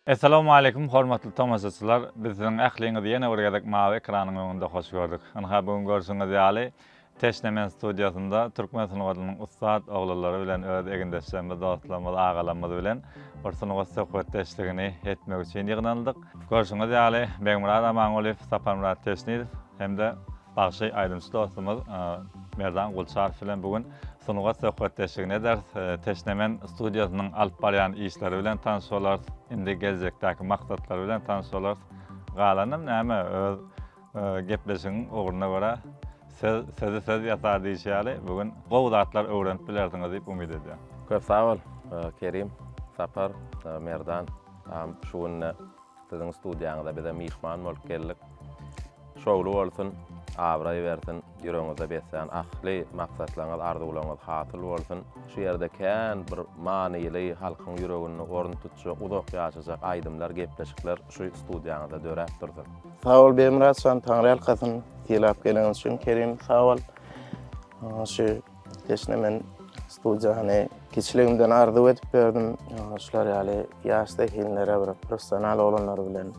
Essalawmaleýkum hormatly tomaşaçylar! Biz siziň ähliňizi ýene bir gezek mawy ekranyň öňünde hoş gördük. Ynha bu gün görşüňiz ýaly Teşne men studiýasynda türkmen sungatynyň ussat oglanlary bilen öz egindeşlerimiz, dostlarymyz, agalarymyz bilen bir sungat söhbetdeşligini etmek üçin ýygnandyk. Görşüňiz ýaly Begmyrat Amangulyýew, Saparmyrat Teşniýew hem-de Bagşy, aýdymçy dostumyz Merdan Gulçarow bilen bu gün sungat söhbetdeşligini ederis. Teşnemen studiýasynyň alyp barýan işleri bilen tanyş bolarys. Indi geljekdäki maksatlary bilen tanyş bolarys. Galanam näme, öz gepleşigiň ugruna görä söz, sözi söz ýasar diýşi ýaly, bu gün gowy zatlar öwrenip bilersiňiz diýip umyt edýän. Köp sag bol, Kerim, Sapar, Merdan agam şu günde Siziň studiýaňyza bize myhman bolup geldik. Şowly bolsun, abraý bersin, ýüregiňizde beslän ahli maksatlaryňyz, arzuwlaryňyz hasyl bolsun. Şu ýerde kän bir manyly, halkyň ýüreginde orun tutjak, uzak ýaşajak aýdymlar, gepleşikler şu studiýaňyzda döräp dursun. Sag bol Begmyrat jan Taňryýalkasyn sylap geleniň üçin Kerim sag bol. Şu Teşne men studiýany kiçiligimden arzuw edip ýördüm. Şular ýaly ýaş zehinlere bir professional oglanlar bilen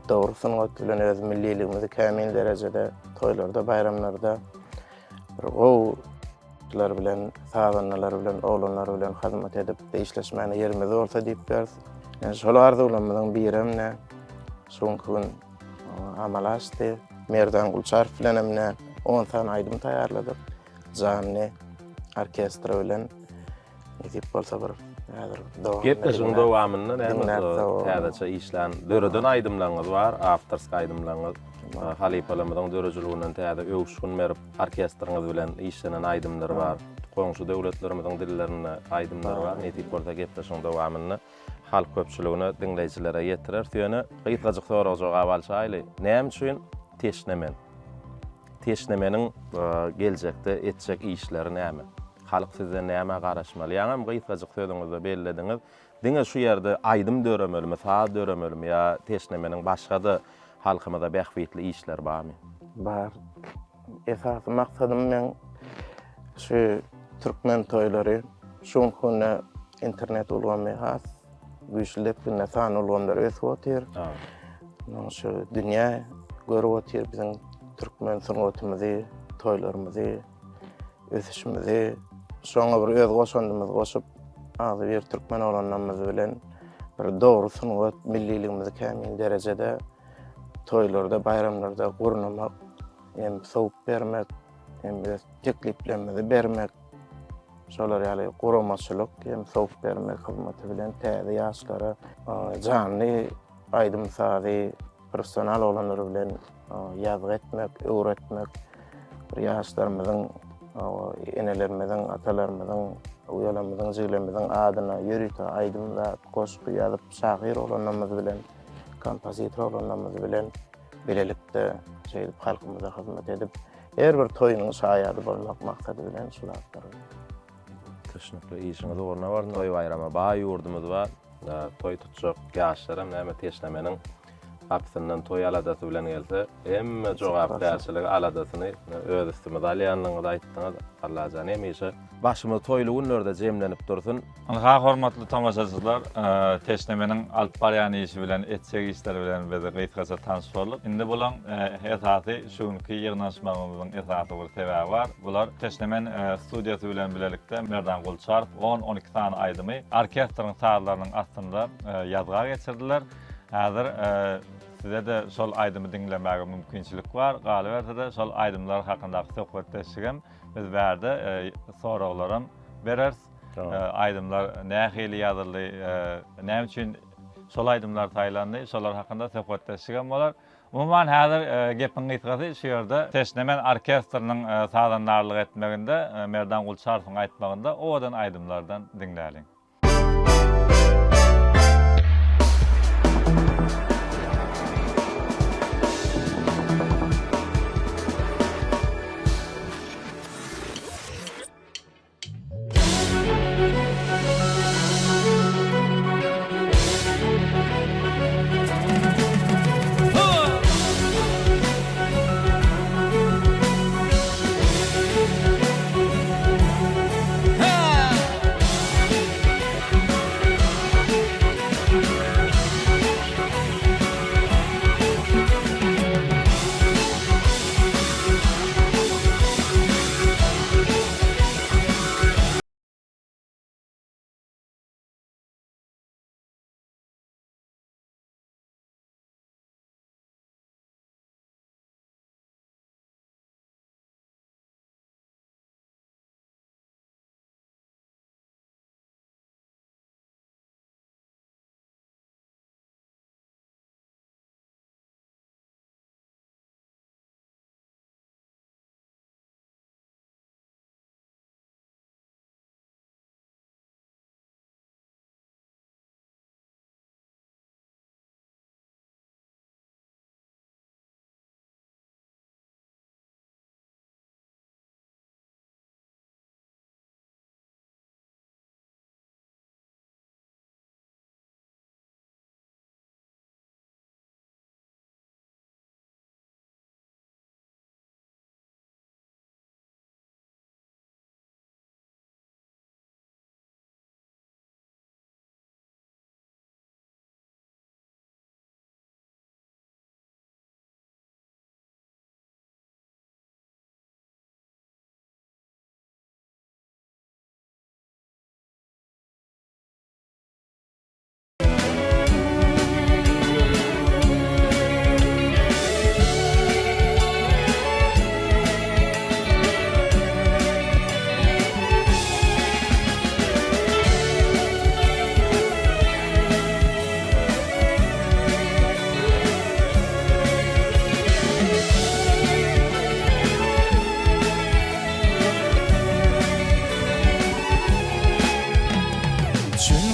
dogry sungat bilen öz milliligimizi kämil derejede toýlarda, baýramlarda bir gowy bilen, sazandalar bilen, oglanlar bilen hyzmat edip işleşmäne ýerimiz bolsa diýip ýörüs. Yani şol arzuwlarymyzyň birem ne şu günki gün amala aşdy. Merdan Gulçarow bilen hem ne 10 sany aýdym taýýarladyk. Janly orkestr bilen nesip bolsa bir häzir dowam Gepleşigiň dowamynda näme täzeçe işlän, döreden aýdymlaryňyz bar, awtorski aýdymlaryňyz. Halypalarymyzyň döredijiliginden täze öwüşgin berip, orkestriňiz bilen işlenen aýdymlar bar. Goňşy döwletlerimiziň dillerinde aýdymlar bar. Nesip bolsa gepleşigiň dowamynda halk köpçüligine, diňleýjilere ýetireris. Ýöne gysgajyk sorag-jogap alşaýly. Näme üçin teşne men? Teşnemeniň geljekde etjek işleri näme? Halk sizden nämä garaşmaly? Ýaňam gysgajyk sözüňizde bellediňiz. Diňe şu ýerde aýdym döremelimi, saz döremelimi ýa Teşnemeniň başga-da halkymyza bähbitli işleri barmy? Bar. Esasy maksadym meň şu türkmen toýlary şu günki günde internet ulgamy has güýçli depginde sanly ulgamlar ösüp otyr. Munuň şu dünýä görüp otyr biziň türkmen sungatymyzy, toýlarymyzy, ösüşimizi. Şoňa bir öz goşandymyzy goşup, agzybir türkmen oglanlarymyz bilen bir dogry sungat, milliligimizi kämil derejede toýlarda, baýramlarda gurnamak, hem sowup bermek, hem öz tekliplerimizi bermek, şolar ýaly guramaçylyk hem sowup bermek hyzmaty bilen täze ýaşlara janly aýdym-sazy professional oglanlar bilen ýazgy etmek, öwretmek, bir ýaşlarymyzyň, enelerimiziň, atalarymyzyň, uýalarymyzyň, jigilerimiziň adyna ýörite aýdym zat, goşgy ýazyp, şahyr oglanlarymyz bilen, kompozitor oglanlarymyz bilen bilelikde şeýdip halkymyza hyzmat edip, her bir toýunyň şaýady bolmak maksady bilen şu zatlary. Düşnükli işiňiz ugruna bolsun. Toý baýrama baý ýurdumyz bar. Toý tutjak ýaşlaram näme teşnemeniň gapysyndan toý aladasy bilen gelse, hemme jogapkärçiligi, aladasyny öz üstümize alýandygyňyzy aýtdyňyz. Allajan hemişe başymyz toýly günlerde jemlenip dursun. Ynha hormatly tomaşaçylar, Teşnemeniň alyp barýan işi bilen, etjek işleri bilen biz gysgaça tanyş bolduk. Indi bulaň esasy şu günki ýygnanyşmagymyzyň esasy bir sebäbi bar. Bular Teşnemen studiýasy bilen bilelikde Merdan Gulçarow on-on iki sany aýdymy orkestriň sazlarynyň astynda ýazga geçirdiler. Häzir size-de şol aýdymy diňlemäge mümkinçilik bar. Galyberse-de şol aýdymlar hakyndaky söhbetdeşligem biz bärde soraglaram bereris. Aýdymlar nähili ýazyldy, näme üçin şol aýdymlar saýlandy, şolar hakynda söhbetdeşligem bolar. Umuman häzir gepiň gysgasy şu ýerde Teşnemen orkestriniň sazandarlyk etmeginde Merdan Gulçarowyň aýtmagynda owadan aýdymlardan diňläliň.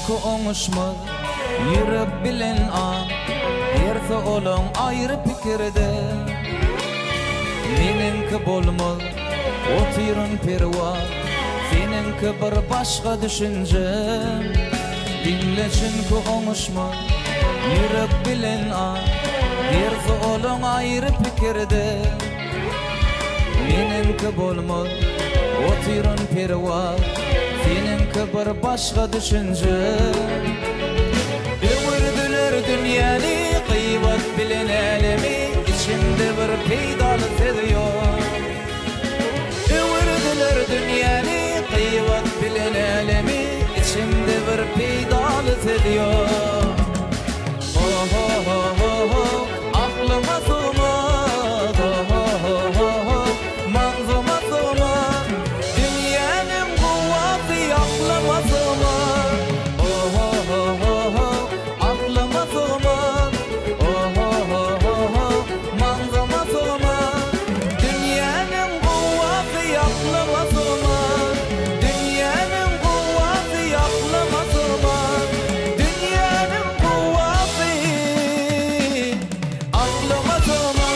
çünki oňuşmaz ýürek bilen aň, Hersi olaň aýry pikirde. Meniňki bolmaz, otyryn perwaz, Seniňki bir başga düşünje. Diňle çünki oňuşmaz ýürek bilen aň, Hersi olaň aýry pikirde. Meniňki bolmaz, otyryn perwaz, Seniňki bir başga düşünje. Öwürdiler dünýäni, gybat bilen älemi, Içinde bir peýdaly söz ýok. Öwürdiler dünýäni, gybat bilen älemi, Içinde bir peýdaly söz ýok. Ho-ho-ho-ho-ho, aklyma sygmaz, Ho-ho-ho-ho-ho, maňzyma sygmaz. Dünýäniň kuwwaty aklyma sygmaz, Ho-ho-ho-ho-ho, aklyma sygmaz, Ho-ho-ho-ho-ho, maňzyma sygmaz. Dünýäniň kuwwaty aklyma sygmaz, Dünýäniň kuwwaty aklyma sygmaz. Dünýäniň kuwwaty aklyma sygmaz.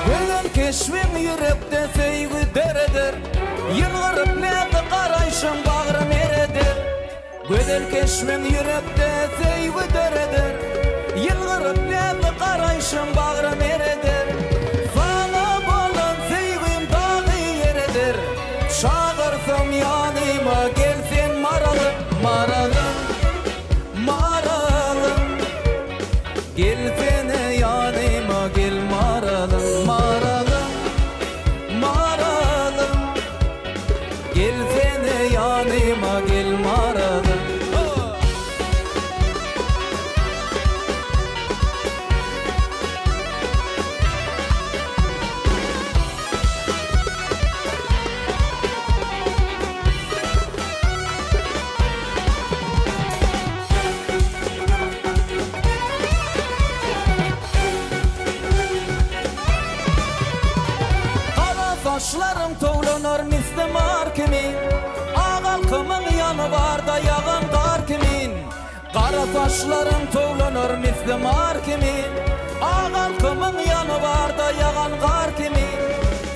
Gözel keşbiň ýürekde söýgi döreder, Ýylgyryp näzik garaýşyň bagrym ereder. Gözel keşbiň ýürekde söýgi döreder, Ýylgyryp näzik garaýşyň bagrym ereder. Saňa bolan söýgim dagy ereder, Çagyrsam ýanyma gel sen maralym, maralym, maralym. Gelsene ýanyma gel maralym, maralym, maralym. Gelsene ýanyma gel maralym. Gara saçlaryň towlanar misli mar kimin, Ak alkymyň ýany barda ýagan gar kimin. Gara saçlaryň towlanar misli mar kimin, Ak alkymyň ýany barda ýagan gar kimin.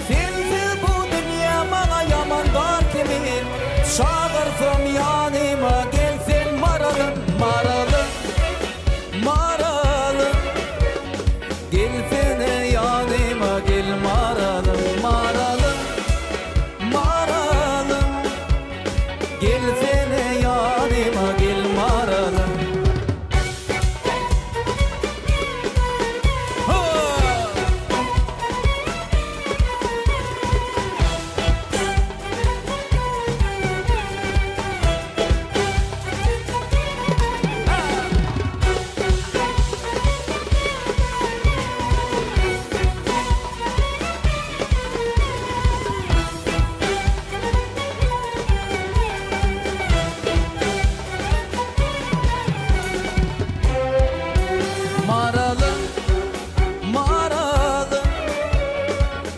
Sensiz bu dünýä maňa ýaman dar kimin, Çagyrsam ýanyma gel sen maralym, maralym, maralym. Gelsene ýanyma gel maralym, maralym, maralym. Gelsene ýanyma gel maralym. Maralym, maralym,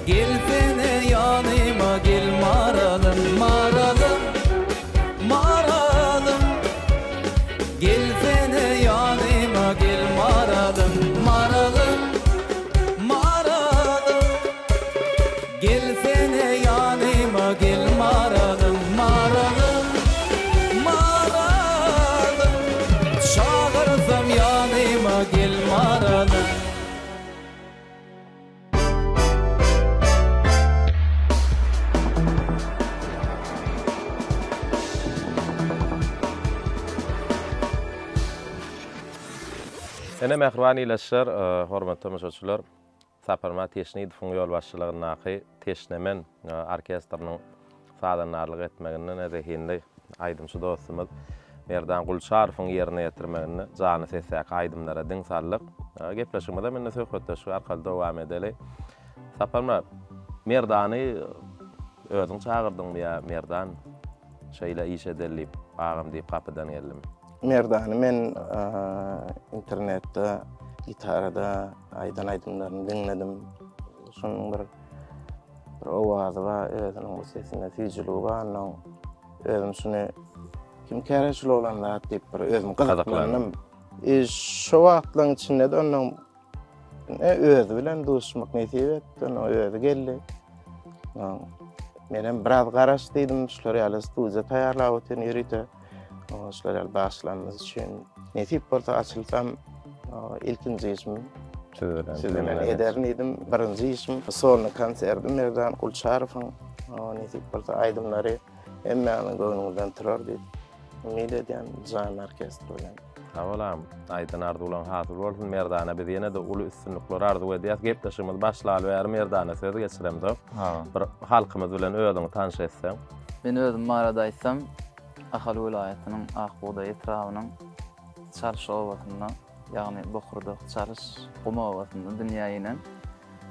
Gelsene ýanyma gel maralym, maralym, maralym, Gelsene ýanyma gel maralym, maralym, maralym. Gelsene ýanyma gel maralym, maralym, maralym, Çagyrsam ýanyma gel maralym. Ene mähriban ildeşler, hormatly tomaşaçylar! Saparmyrat Teşnidowyň ýolbaşçylygyndaky Teşnemen orkestriniň sazandarlyk etmeginde zehinli. Aýdymçy dostumyz Merdan Gulçarowyň ýerine ýetirmeginde janly sesdäki aýdymlara diň saldyk. Gepleşigimizem indi söhbetdeşlik arkaly dowam edeli. Saparmyrat, Merdany özüň çagyrdyňmy ýa Merdan şeýle iş edeli diýip, agam diýip gapydan geldimi? Merdany men internetde gitarada aýdan aýdymlaryny diňledim. Şonuň bir bir owazy bar, özüniň bir sesinde süýjüligi bar onuň. Özüm şuny kim käre şul oglan zat diýip bir özüm gyzyklandym. E, şo wagtlaryň içinde-de onuň e, özi bilen duşmak nesip etdi, onuň özi geldi. Menem biraz garaş diýdim, şular ýaly studiýa taýýarlap otyryn ýörite. Şular ýaly bagşylarymyz üçin nesip bolsa açylsam ilkinji işim siz bilen siz bilen ederin diýdim. Birinji işim solny konsertim Merdan Gulçarowyň nesip bolsa aýdymlary hemmäniň göwnüňizden turar diýip umyt edýän janly orkestr bilen. Sag bol agam. Aýdan arzuwlaň hasyl bolsun Merdana biz ýene-de uly üstünlikler arzuw edýäs. Gepleşigimiz başlaly bäri Merdana söz geçiremzok. Bir halkymyz bilen özüňi tanyş etseň. Men özüm barada aýtsam, Ahal welaýatynyň Ak bugdaý etrabynyň Çalyş obasynda, ýagny Bokurdak, Çalyş, Gum obasynda dünýä inen.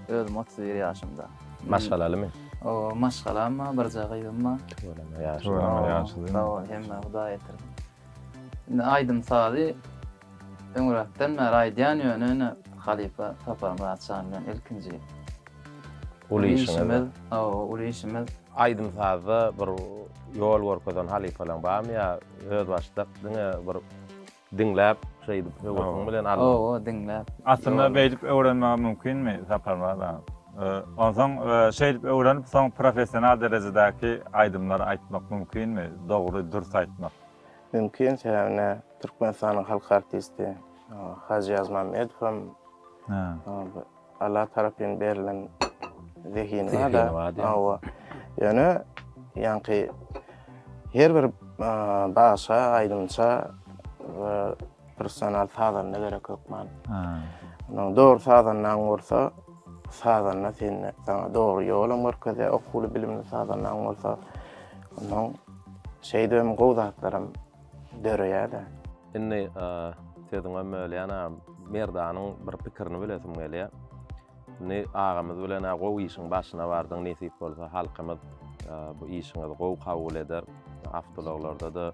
Özüm 31 ýaşymda. Maşgalalymy? Owa, maşgalam bar, birje gyzym bar. Tüweleme, ýaşy. Tüweleme, ýaşy. Sag bol, hemmä Hudaý ýetirsin. Indi aýdym-sazy öňräkden bäri aýdýan, ýöne ine halypa Saparmyrat jan bilen ilkinji uly işimiz. Hawa, uly işimiz. Aýdym-sazda bir ýol görkezen halypalaň barmy ýa özbaşdak diňe bir diňläp şeýdip höwesiň bilen aldyň? Hawa, diňläp. Aslynda beýdip öwrenmegi mümkinmi Saparmyrat aga? Onsoň şeýdip öwrenip soň professional derejedäki aýdymlary aýtmak mümkinmi? Dogry, dürs aýtmak. Mümkin, sebäbi ne Türkmenistanyň halk artisti Hajy Ýazmämmedow hem Allah tarapyn berlen zehini bar-da. Hawa. Ýöne ýaňky her bir bagşa, aýdymça professional sazanda gerek hökman. Onuň dogry sazandaň bolsa, sazanda seni saňa dogry ýolam görkezýär, okuwly bilimli sazandaň bolsa, onuň şeýdibem gowy zatlaram döreýär-de. Indi sözüňem bölýän agam, Merdanyň bir pikirini bilesim gelýär. Indi agamyz bilen-ä gowy işiň başyna bardyň, nesip bolsa halkymyz bu işiňizi gowy kabul eder. Awtoulaglarda-da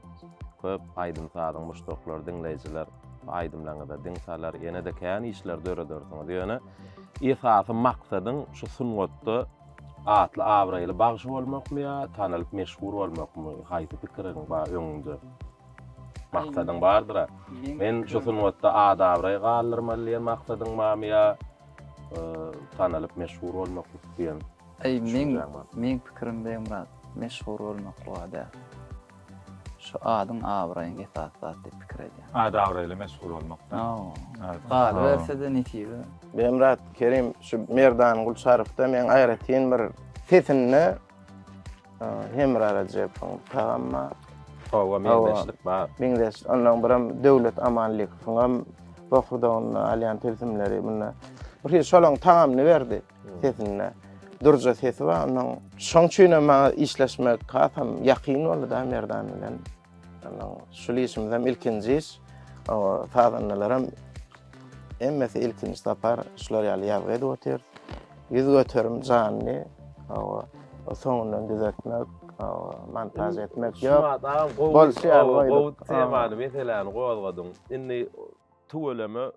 köp aýdym-sazyň muşdaklary, diňleýjiler bu aýdymlaryňyza diň salar, ýene-de kän işler döredersiňiz. Ýöne esasy maksadyň şu sungatda atly-abraýly bagşy bolmakmy ýa tanalyp meşhur bolmakmy? Haýsy pikiriň bar öňüňde? Maksadyň bardyr-a. Men şu sungatda at-abraý galdyrmaly diýen maksadyň barmy ýa tanalyp meşhur bolmaklyk diýen Eý, meň meň pikirim Begmyrat, meşhur bolmaklyga däl. Şu adyň abraýyň esasy zat diýip pikir edýän. At-abraýly meşhur bolmak. Galyberse-de nesibe. Begmyrat Kerim şu Merdan Gulçarowda meň aýratyn bir sesinde Hemra Rejepowyň tagamy bar. Hawa, meňzeşlik bar. Meňzeş. Ondan birem Döwlet Amanlykowyň bokurdagynda alýan tilsimleri munda. Bir hili şolaň tagamyny berdi sesinde. Durja sesi bar onuň. Şoň üçin hem maňa işleşmek hasam ýakyn boldy da Merdan bilen. Onuň şul işimiz hem ilkinji iş. O sazandalar hem hemmesi ilkinji sapar şular ýaly ýazgy edip otyr. 100% janly. O soňundan düzetmek, montaž etmek ýok. Şumat agam gowy, gowy temany, meseläni gozgadyň. Indi tüweleme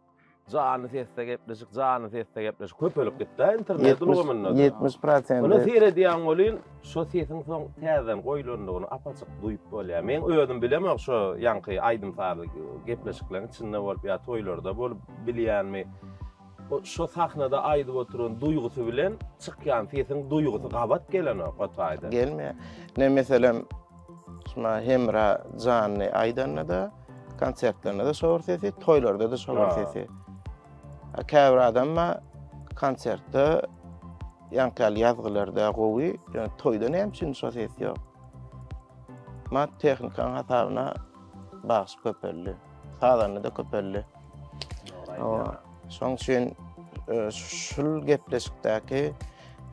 Janly sesde gepleşik, janly sesde gepleşik köpelip gitdi internet ulgamynda. 70 prosent. Muny seredýän welin, şo sesiň soň täzeden goýlandygyny apaçyk duýup bolýar. Men özüm bilemok şo ýaňky aýdym-sazly gepleşikleriň içinde bolup ýa toýlarda bolup bilýänmi. Şo sahnada aýdyp oturan duýgusy bilen çykýan sesiň duýgusy gabat gelenok o taýda. Gelmeýär. Ne meselem, Şuna Hemra janly aýdanda-da, konsertlerinde-de şo bir sesi, toýlarda-da şo bir sesi. Käbir adam konsertde ýaňky ýaly ýazgylarda gowy, ýöne toýda näme üçin şo ses ýok? Mat tehnikanyň hasabyna bagşy köpeldi. Sazanda-da köpeldi. Şoň üçin e, şul gepleşikdäki.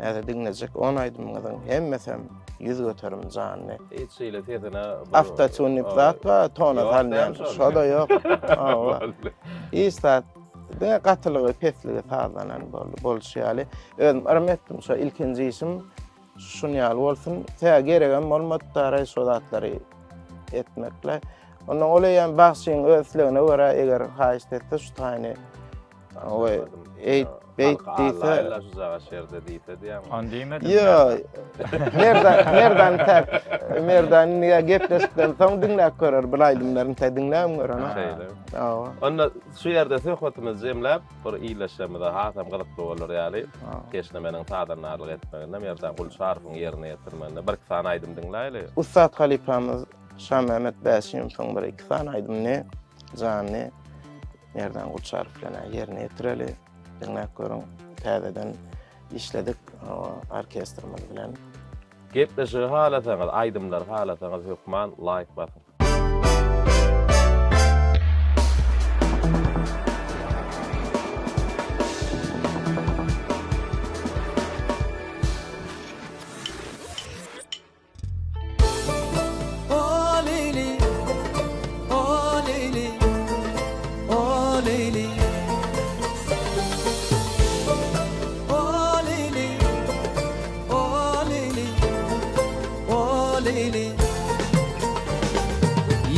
Häzir diňlejek on aýdymyňyzyň hemmesem 100% janly. Hiç hili sesine Awtotune diýip zat bar, tona salynýan. Şo-da ýok. Hawa. Hiç zat. Diňe gatylygy, pesligi sazlanan boldy, bolşy ýaly. Özüm yrym etdim şo ilkinji işim şun ýaly bolsun. Tä geregem bolmady daraý şo zatlary etmekle. Ondan ol eýýäm bagşyň öz islegine görä eger haýyşt etse şu taýyny Oý, eýt, beýt diýse. Allah şu jaga şerde diýse diýýäň. Ony diýmedim. Ýo. Merdan, Merdan täk, Merdan indi gepleşikden soň diňläp görer, bir aýdymlaryny täk diňläp görer. Şeýle. Hawa. Onda şu ýerde söhbetimizi jemläp, bir illeşmemize hasam gyzykly bolar ýaly, Teşnemeniň sazandarlyk etmeginde Merdan Gulçarowyň ýerine ýetirmeginde bir-iki sany aýdym diňläýli. Ussat halypamyz Şamämmet Bäşimowyň bir-iki sany aýdymyny janly Merdan Gulçarow bilen ýerine ýetireli. Diňläp görüň. Täzeden işledik orkestrimiz bilen. Gepleşigi halasaňyz, aýdymlary halasaňyz hökman laýk basyň.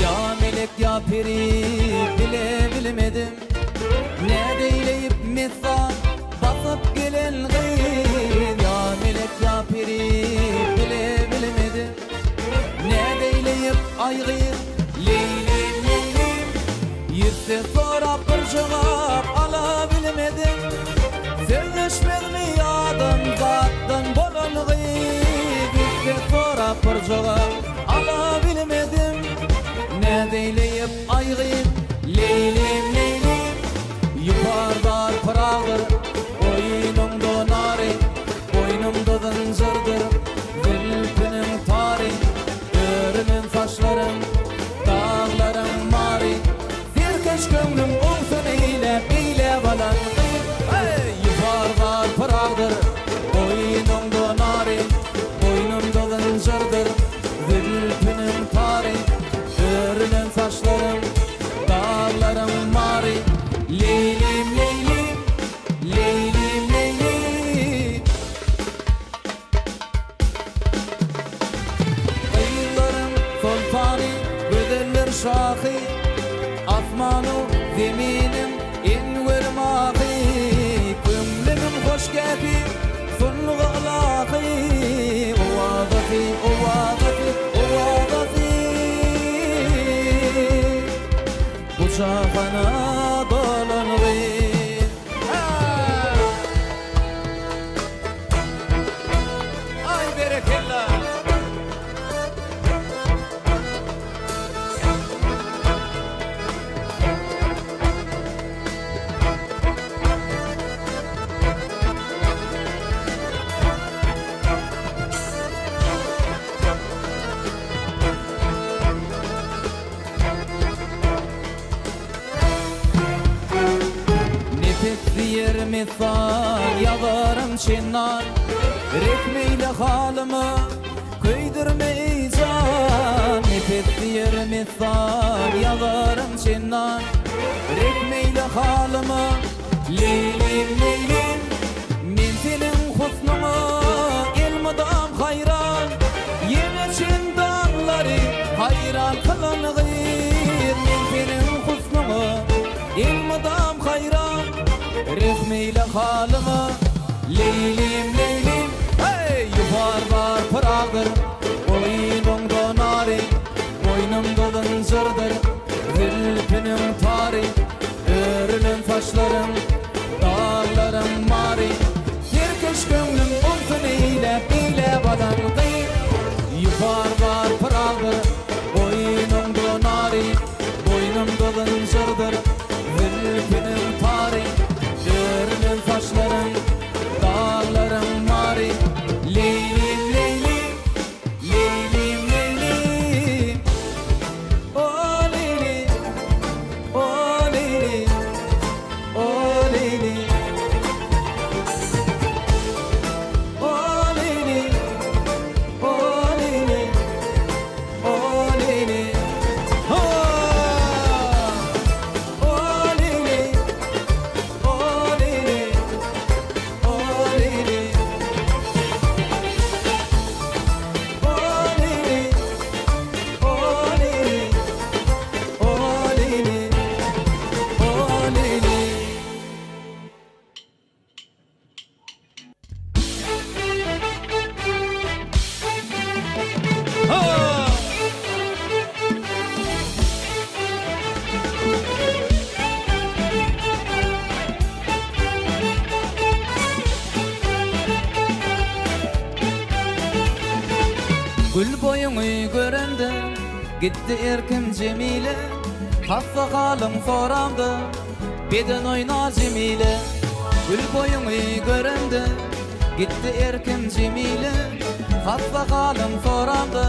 Ýa melek ýa peri bile bilmedim Nädeýleýip messan basyp gelen gyz Ýa melek ýa peri bile bilmedim Nädeýleýip aý gyz Leýlim leýlim Ýüzse sorap bir jogap ala bilmedim Sözleşmezmi adamzatdan bolan gyz Ýüzse sorap bir jogap ala bilmedim Nädeýleýip aý gyz Leýlim leýlim Ýuparlar pyragdyr, Goýnuňda nary, Boýnumda zynjyrdyr, Zülpüniň tary, Örülen saçlaryň, Daglaryň mary, Serkeş köňlüm owsun eýläp, Eýläp alan gyz, Heý! Ýuparlar pyragdyr, Goýnuňda nary, Boýnumda zynjyrdyr, Zülpüniň tary, Örülen saçlaryň, Daglaryň mary, Leýlim, Leýlim, Leýlim, Leýlim. Gyzlaryň soltany, gözeller şahy, Asmanu zeminiň enwer mahy, Köňlümiň hoşgähi, sungy ylahy, Owazasy, owazasy, owazasy. Bu jahana dolan gyz. Aý berekella. Nepes diýer messan, ýazarym çendan, Rehm eýle halyma, köýdürme eý jan. Nepes diýer messan, ýazarym çendan, Rehm eýle halyma, Leýlim, Leýlim, men seniň husnuňa elmydam haýran, Ýene çendanlary haýran kylan gyz, Men seniň husnuňa elmydam haýran, Rehm eýle halyma, Leýlim, Leýlim, heý, ýupar bar pyragdyr, Goýnuňda nary, Boýnumda zynjyrdyr, zülpüniň tary, Örülen saçlaryň, daglaryň mary. Serkeş köňlüm olsun eýläp, eýläp alan gyz. Ýupar bar pyragdyr, goýnuňda nary, Boýnumda zynjyrdyr, zülpüniň tary. Örülen saçlaryň, daglaryň mary. Leýlim, leýlim. Leýlim, leýlim, o leýlim, o leýlim, o leýlim, o. Gül boýuňy göremde, gitdi erkim Jemile, Hassa halyň soramda, beden oýnar Jemile. Gül boýuňy göremde, gitdi erkim Jemile, Hassa halyň soramda,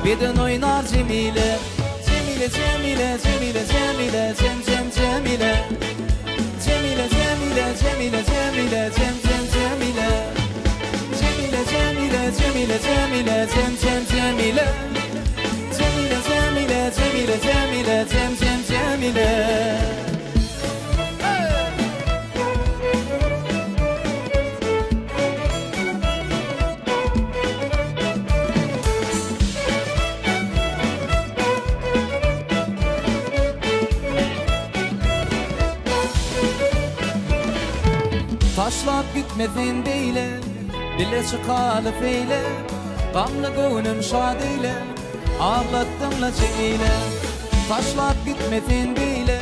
beden oýnar Jemile. Jemile, Jemile, Jemile, Jemile, Jem, Jem, Jemile. Jemile, Jemile, Jemile, Jemile, Jem, Jem, Jemile. Jemile, Jemile, Jemile, Jemile, Jem, Jem, Jemile. Jemile, Jemile, Jemile, Jemile, Jem, Jem, Jemile. Taşlap gitme sen beýle, Bile çykaly seýle, Gamly göwnüm şat eýle, Aglatdyň-la Jemile. Taşlap gitme sen beýle,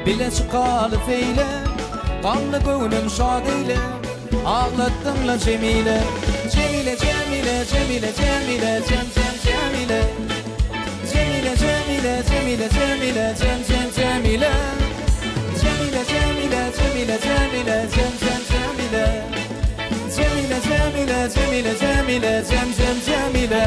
Bile çykaly seýle, Gamly göwnüm şat eýle, Aglatdyň-la Jemile. Jemile, Jemile, Jemile, Jemile, Jem, Jem, Jemile. Jemile, Jemile, Jemile, Jemile, Jem, Jem, Jemile. Jemile, Jemile, Jemile, Jemile, Jem, Jem, Jemile. Jemile, Jemile, Jemile, Jemile, Jem, Jem, Jemile.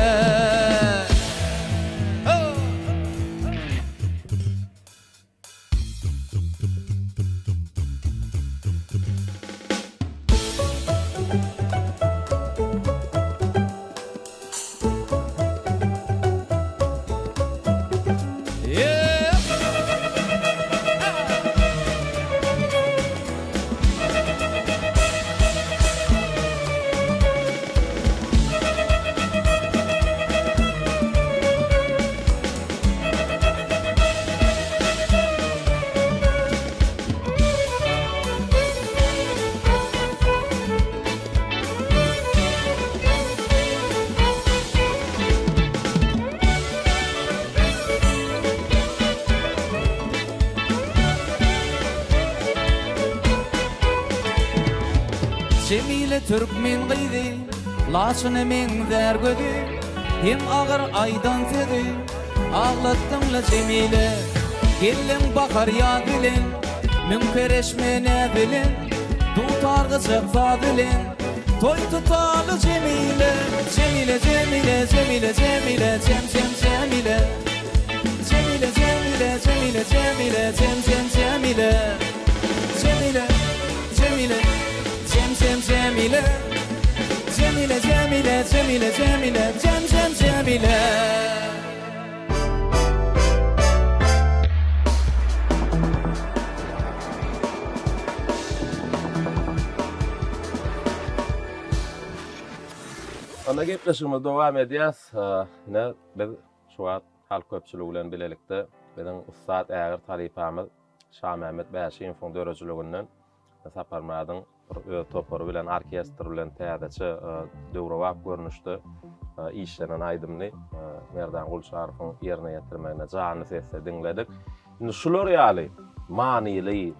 Jemile türkmen gyzy, Laçyna meňzär gözi, Hem agyr aýdan sözi, Aglatdyň-la Jemile. Geldiň bahar ýaz bilen, Müň kereşme näz bilen, Dutar gyjak saz bilen, Toý tutaly Jemile. Jemile, Jemile, Jemile, Jemile, Jem, Jem, Jemile. Jemile, Jemile, Jemile, Jemile, Jem, Jem, Jemile. Jemile, Jemile, Jem, Jem, Jemile. Jemile, Jemile, Jemile, Jemile, Jem, Jem, Jemile. Onda gepleşigimizi dowam edýäs. Ine, biz şu wagt halk köpçüligi bilen bilelikde biziň ussat ägirt halypamyz Şamämmet Bäşimowyň döredijiliginden Saparmyradyň bir öz topary bilen, orkestr bilen täzeçe döwrebap görnüşde işlenen aýdymyny Merdan Gulçarowyň ýerine ýetirmeginde janly sesde diňledik. Indi şular ýaly manyly,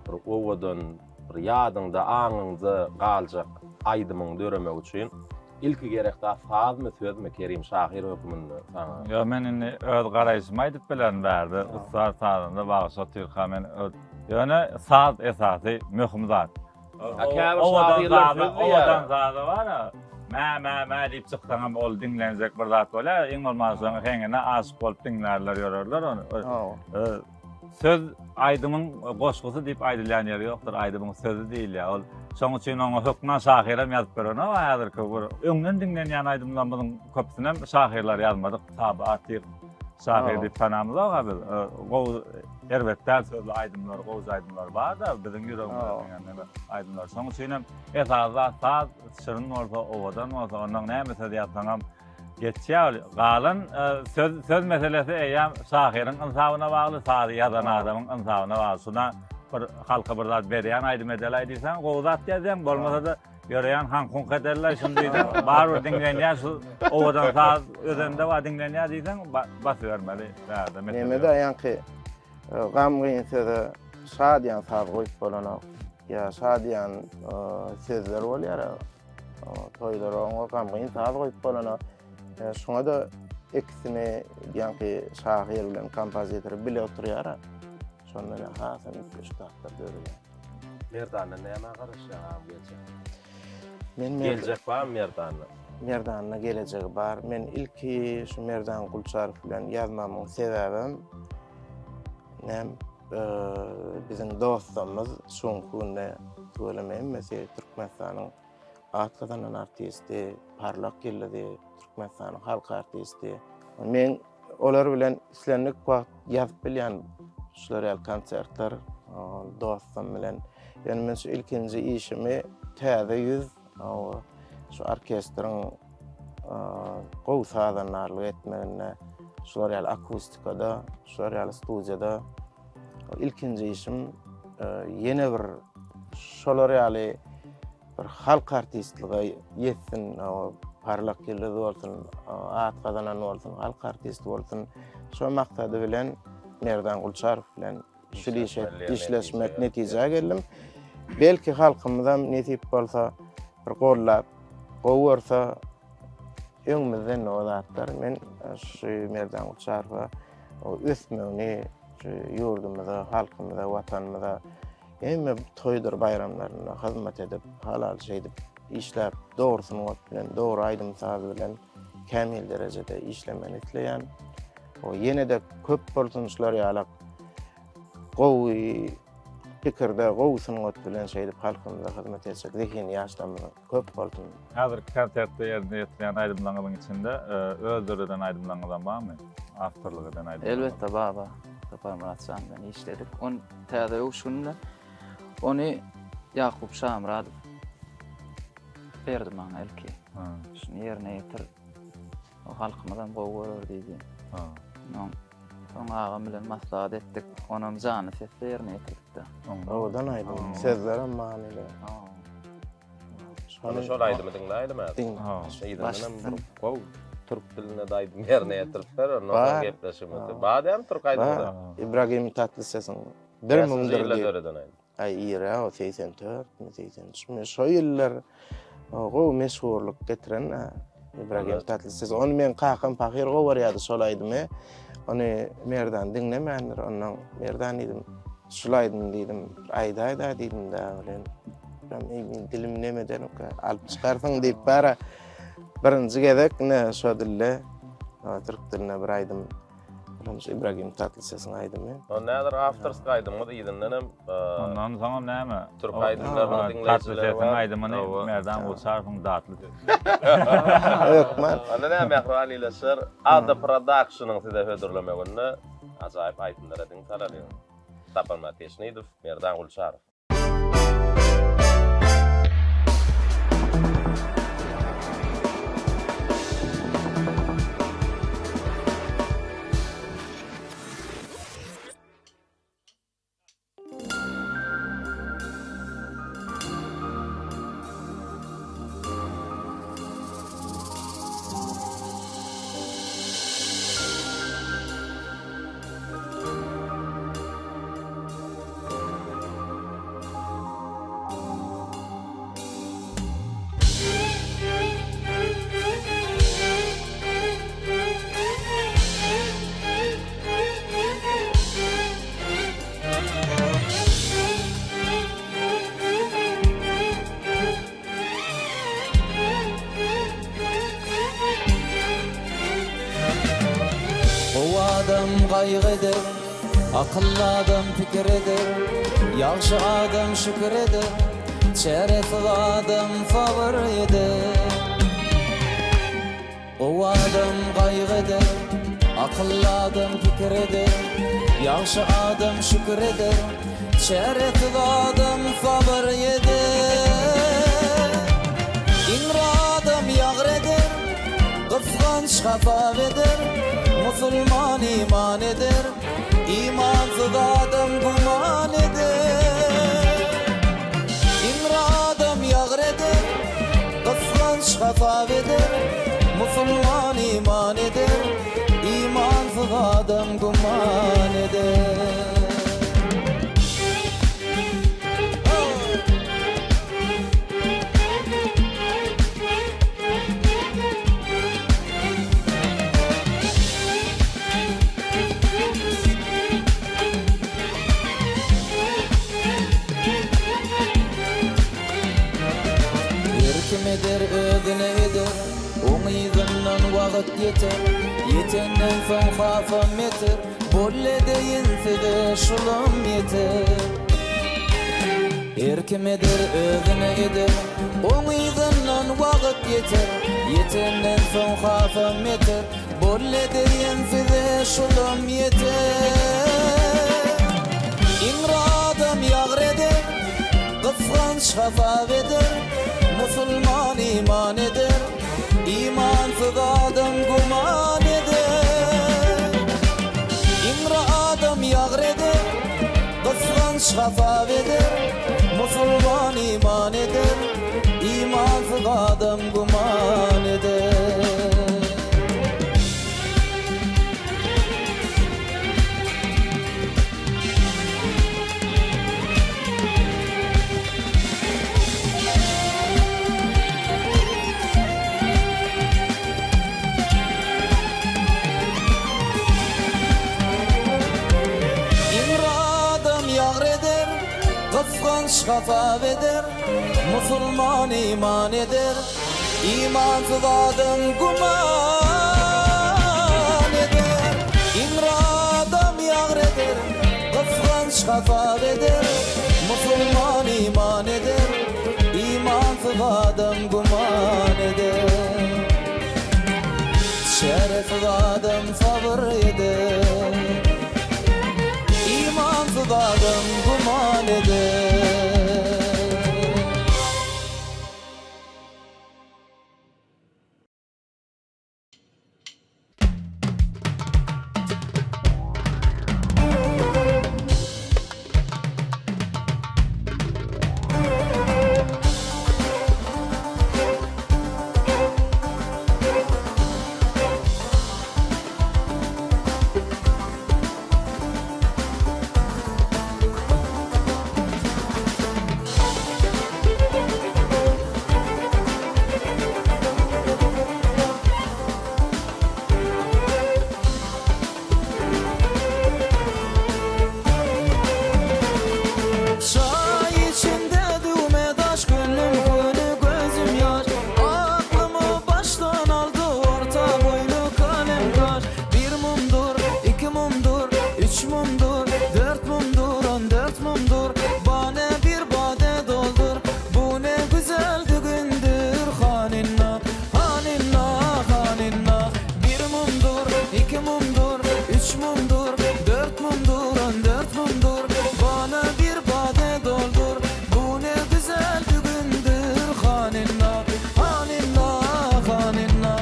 bir owadan, bir ýadyňda, aňyňda galjak aýdymyň döremegi üçin Ilki gerek zat sazmy sözmi Kerim şahyr höküminde saňa. Ýok men indi öz garaýşymy aýdyp bilerin bärde ussat sazanda bagşy otyrka men öz ýöne saz esasy möhüm zat. A käbir şahyrlar söz diýýär. Owadan saza bar-a mä mä mä diýip çyksaňam ol diňlenjek bir zat bolýar iň bolmanda şoň heňine aşyk bolup diňlärler ýörerler ony. Söz aýdymyň goşgusy diýip aýdylýan ýeri ýokdur, aýdymyň sözi diýilýär. Ol şoň üçin oňa hökman şahyram ýazyp berenok häzirki bir öňden diňlenýän aýdymlarymyzyň köpüsinem şahyrlar ýazmadyk. Taby Atyk şahyr diýip tanamyzok-a biz. Gowy erbet däl sözli aýdymlar, gowja aýdymlar bar-da biziň ýüregimize siňen neme aýdymlar. Şoň üçinem esasy zat saz şirin bolsa, owadan bolsa, ondan näme söz ýazsaňam Geçýär ol. Galan söz söz meselesi eýýäm şahyryň ynsabyna bagly, sazy ýazan adamyň ynsabyna bagly. Şuna bir halka bir zat berýän aýdym edeli diýseň, gowy zat ýazýaň, bolmasa-da ýöreýän haňk-huňk ederler şuny diýseň, barybir diňlenýär şu owadan saz özende bar diňlenýär diýseň, basybermeli bärde mesele. Neme-de ýaňky gamgyn söze şadyýan saz goýup bolanok. Ýa şadyýan sözler bolýar. Toýlara oňa gamgyn saz goýup bolana. Şoňa-da ikisini ýaňky şahyr bilen kompozitor bile oturýar. Şonda ine hasam üýtgeşik zatlar döreýär. Merdandan nämä garaşýaň agam geljek? Men Geljek barmy Merdanda? Merdanda gelejegi bar. Men ilki şu Merdan Gulçarow bilen ýazmamyň sebäbem näm biziň dostlarymyz şu günki günde tüweleme hemmesi Türkmenistanyň at gazanan artisti, parlak ýyldyzy, Türkmenistanyň halk artisti. Men olar bilen islendik wagt ýazyp bilýän şular ýaly konsertler dostum bilen. Ýöne men şu ilkinji işimi täze ýüz şu orkestriň gowy sazandarlyk etmeginde şular ýaly akustikada, şular ýaly studiýada ilkinji işim ýene bir şolar ýaly bir halk artistlige ýetsin, parlak ýyldyz bolsun, at gazanan bolsun, halk artisti bolsun. Şo maksady bilen Merdan Gulçarow bilen şu işe işleşmek netijä geldim. Belki halkymyzam nesip bolsa bir gollap, gowy görse öňümizden o zatlar. Men şu Merdan Gulçarowa ösmegini şu ýurdumyza, halkymyza, watanymyza hemme toýdur baýramlarynda hyzmat edip, halal şeýdip işläp, dogry sungat bilen, dogry aýdym-saz bilen kämil derejede işlemegini isleýän. O ýene-de köp bolsun şular ýalak gowy pikirde, gowy sungat bilen şeýdip halkymyza hyzmat etjek zehinli ýaşlarymyz köp bolsun. Häzirki konsertde ýerine ýetirýän aýdymlaryňyzyň içinde öz döreden aýdymlaryňyzam barmy? Awtorlyk eden aýdymlaryňyz? Elbetde bar, bar. Saparmyrat jan bilen işledik. On täze öwüşgin bilen. Ony Ýakup Şamyradow berdi maňa ilki. Şuny ýerine ýetir. O halkymyzam gowy görer diýdi. Onuň soň agam bilen maslahat etdik. Onam janly sesde ýerine ýetirdik-de. Owadan aýdym. Sözlerem manyly. Şony şol aýdymy diňläýlim häzir. Diňle. Yzyndanam bir gowy türk dilinde de aýdym ýerine ýetiripler. Ondan soň gepleşigimiz. Bar dämi türk aýdymy? Bar. Ibragim Tatlysesiň Bir müňdür diýip. döreden aýdym. Aý ira o 84 mi 83 mi şo ýyllar gowy meşhurlyk getiren Ibragim Tatlyses. Ony meň kakam pahyr gowy görýärdi şol aýdymy. Ony Merdan diňlemändir. Ondan Merdan diýdim, şul aýdymy diýdim, aýdaý-da diýdim-de bilen. Men dilim neme ederimkä, alyp çykarsyň diýip bara birinji gezek ine şo dilde türk dilinde bir aýdym Olam şu Ibragim Tatlysesiň aýdymy. O nädir awtorskiý aýdymyňyz yzyndan hem Ondan soňam näme? Türk aýdymlaryny diňleýjiler Tatlysesiň aýdymyny Merdan Gulçarowyň datly sesi. Hökman. Onda näme mähriban ildeşler, Ada Productionyň size hödürlemeginde ajaýyp aýdymlara diň salalyň. Saparmyrat Eşnidow, Merdan Gulçarow. Gowy adam gaýgy eder, Akylly adam pikir eder, Ýagşy adam şükür eder, Çäresiz adam sabyr eder. Gowy adam gaýgy eder, Akylly adam pikir eder, Ýagşy adam şükür eder, Çäresiz adam sabyr eder. Iňre adam ýagry eder, Gysganç hasap eder, Musulman iman eder, Imansyz adam güman eder. Iňre adam ýagry eder, Gysganç hasap eder, Musulman iman eder, Imansyz adam güman eder. wagt ýeter, Ýetenden soň hasam beter, Boldy edeýin size şulam ýeter. Her kim eder özüne eder, Oň yzyndan wagt ýeter, Ýetenden soň hasam beter, Boldy edeýin size şulam ýeter. Iňre adam ýagry eder, Gysganç hasap eder, Musulman iman eder, Imansyz adam güman eder. Iňre adam ýagry eder, Gysganç hasap eder, Musulman iman eder, Imansyz adam güman eder. Iňre adam ýagry eder, gysganç hasap eder, Musulman iman eder, imansyz adam güman eder. Iňre adam ýagry eder, gysganç hasap eder, Musulman iman eder, imansyz adam güman eder. Çäresiz adam sabyr eder, Imansyz adam güman eder. Çaý içinde düwme daş Gönlüm köne gözüm ýaş Aklymy başdan aldy Orta boýly kalem kaş Bir mumdur, iki mumdur, üç mumdur, dört mumdur, on dört mumdur Bane bir bade doldur Bu ne güzel dügündür Haninna, haninna, haninna Bir mumdur, iki mumdur, üç mumdur, dört mumdur, on dört mumdur Bana bir bade doldur Bu ne güzel dügündür Haninna, haninna, haninna.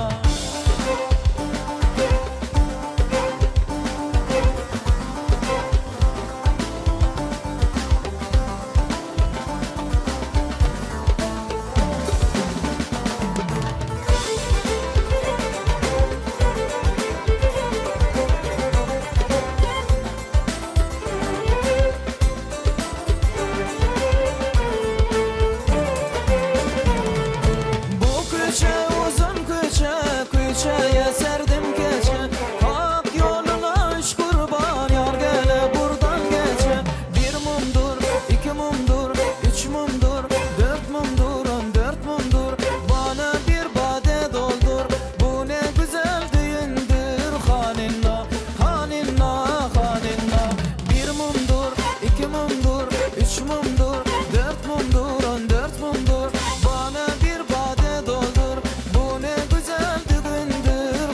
Bu köçe uzun köçe, köçeye serdim keçe Hak yoluna üç kurban yar gele buradan geçe Bir mumdur, iki mumdur, üç mumdur, dört mumdur, on dört mumdur Bana bir bade doldur, bu ne güzel düğündür Haninna, haninna, haninna Bir mumdur, iki mumdur, üç mumdur, dört mumdur, on dört mumdur Bana bir bade doldur, bu ne güzel düğündür.